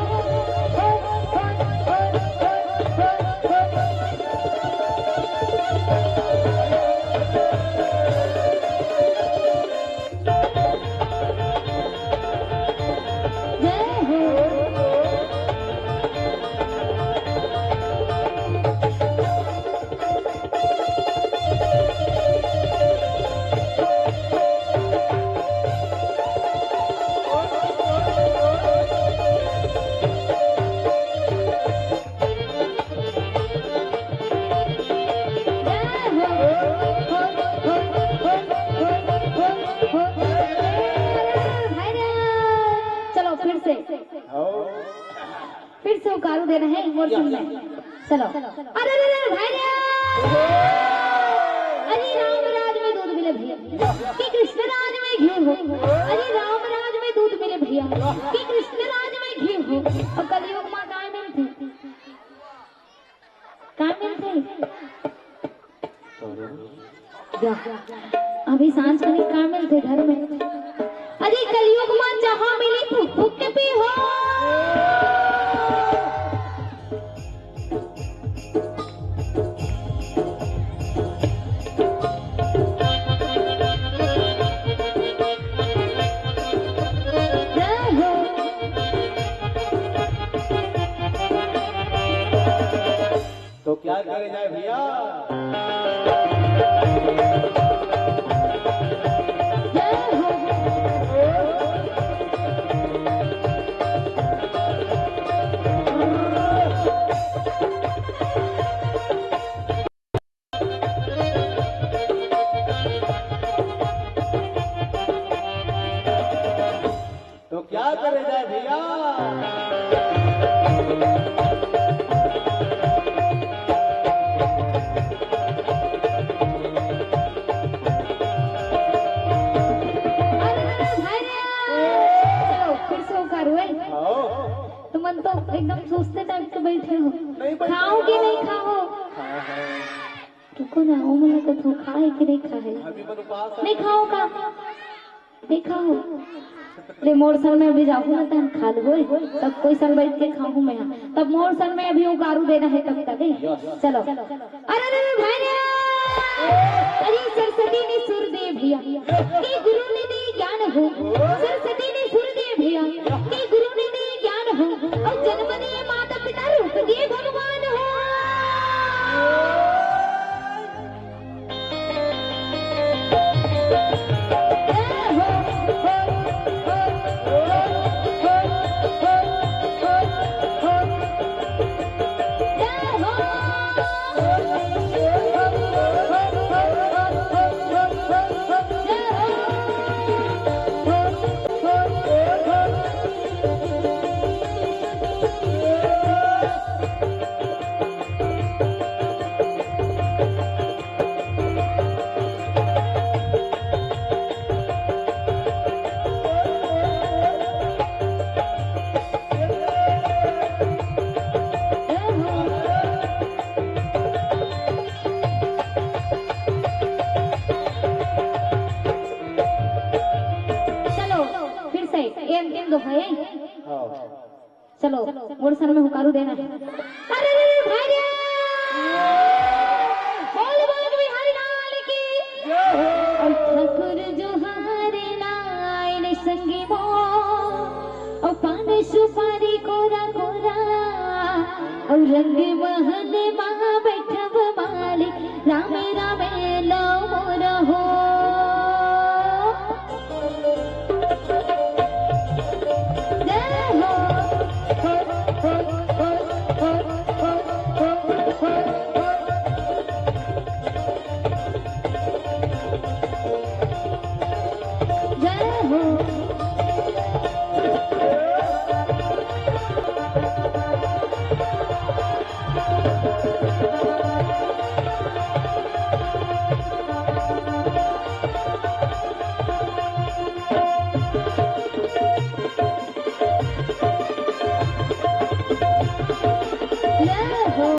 चलो फिर से, फिर से हुंकारू देना है मोर सन में। चलो। अरे रे रे भाई रे! अरे राम राज में दूध मिले भइया, कि कृष्ण राज में घी हो। अरे राम राज में दूध मिले भइया, कि कृष्ण राज में घी हो। अउ कलयुग मा काय मिलथे? काय मिलथे? जा। अभी सांझ के का मिलथे घर में? अरे कलयुग मा जहाँ मिली फूक फूक के पी हो। जय हो। तो क्या करे जाए भइया? तो क्या करे जाए भइया? अरे, अरे, भाई रे! चलो, फिर से हुंकारू हे। आओ। तुमन तो एकदम सुस्ते टाइप के बैठे हो। नहीं बैठे खाओ कि हो। नहीं खाओ? हाँ, हाँ। रुको ना, वो मन ला कथो खाए कि नहीं खाए? अभी मन उपास है। नहीं खाओ का? नहीं खाओ। ले मोर सन में अभी जाहूँ ना, तहन खा लूँ, ओए। सब कोई सन बैठ के खाहूँ मैं, हाँ। तब मोर सन में अभी हुंकारू देना है तब तक, ए? Yes। चलो। अरे, अरे, अरे, भाई रे! अरे, सरस्वती ने सुर दे भइया, कि गुरु ने दे ज्ञान हो। सरस्वती ने सुर दे भइया, कि गुरु ने दे ज्ञान हो। अउ जन्म दे माता पिता, रूप दे भगवान हो। चलो, मोर सन में हुकारू देना। अरे रे रे भाई रे! बोल बाग बिहारी लाल की। और ठाकुर जोहार लाइन संगी मो, और पान सुपारी कोरा कोरा, और रंग महल मा बैठब मालिक, रामे रामे लो मोर हो। जय हो। जय हो।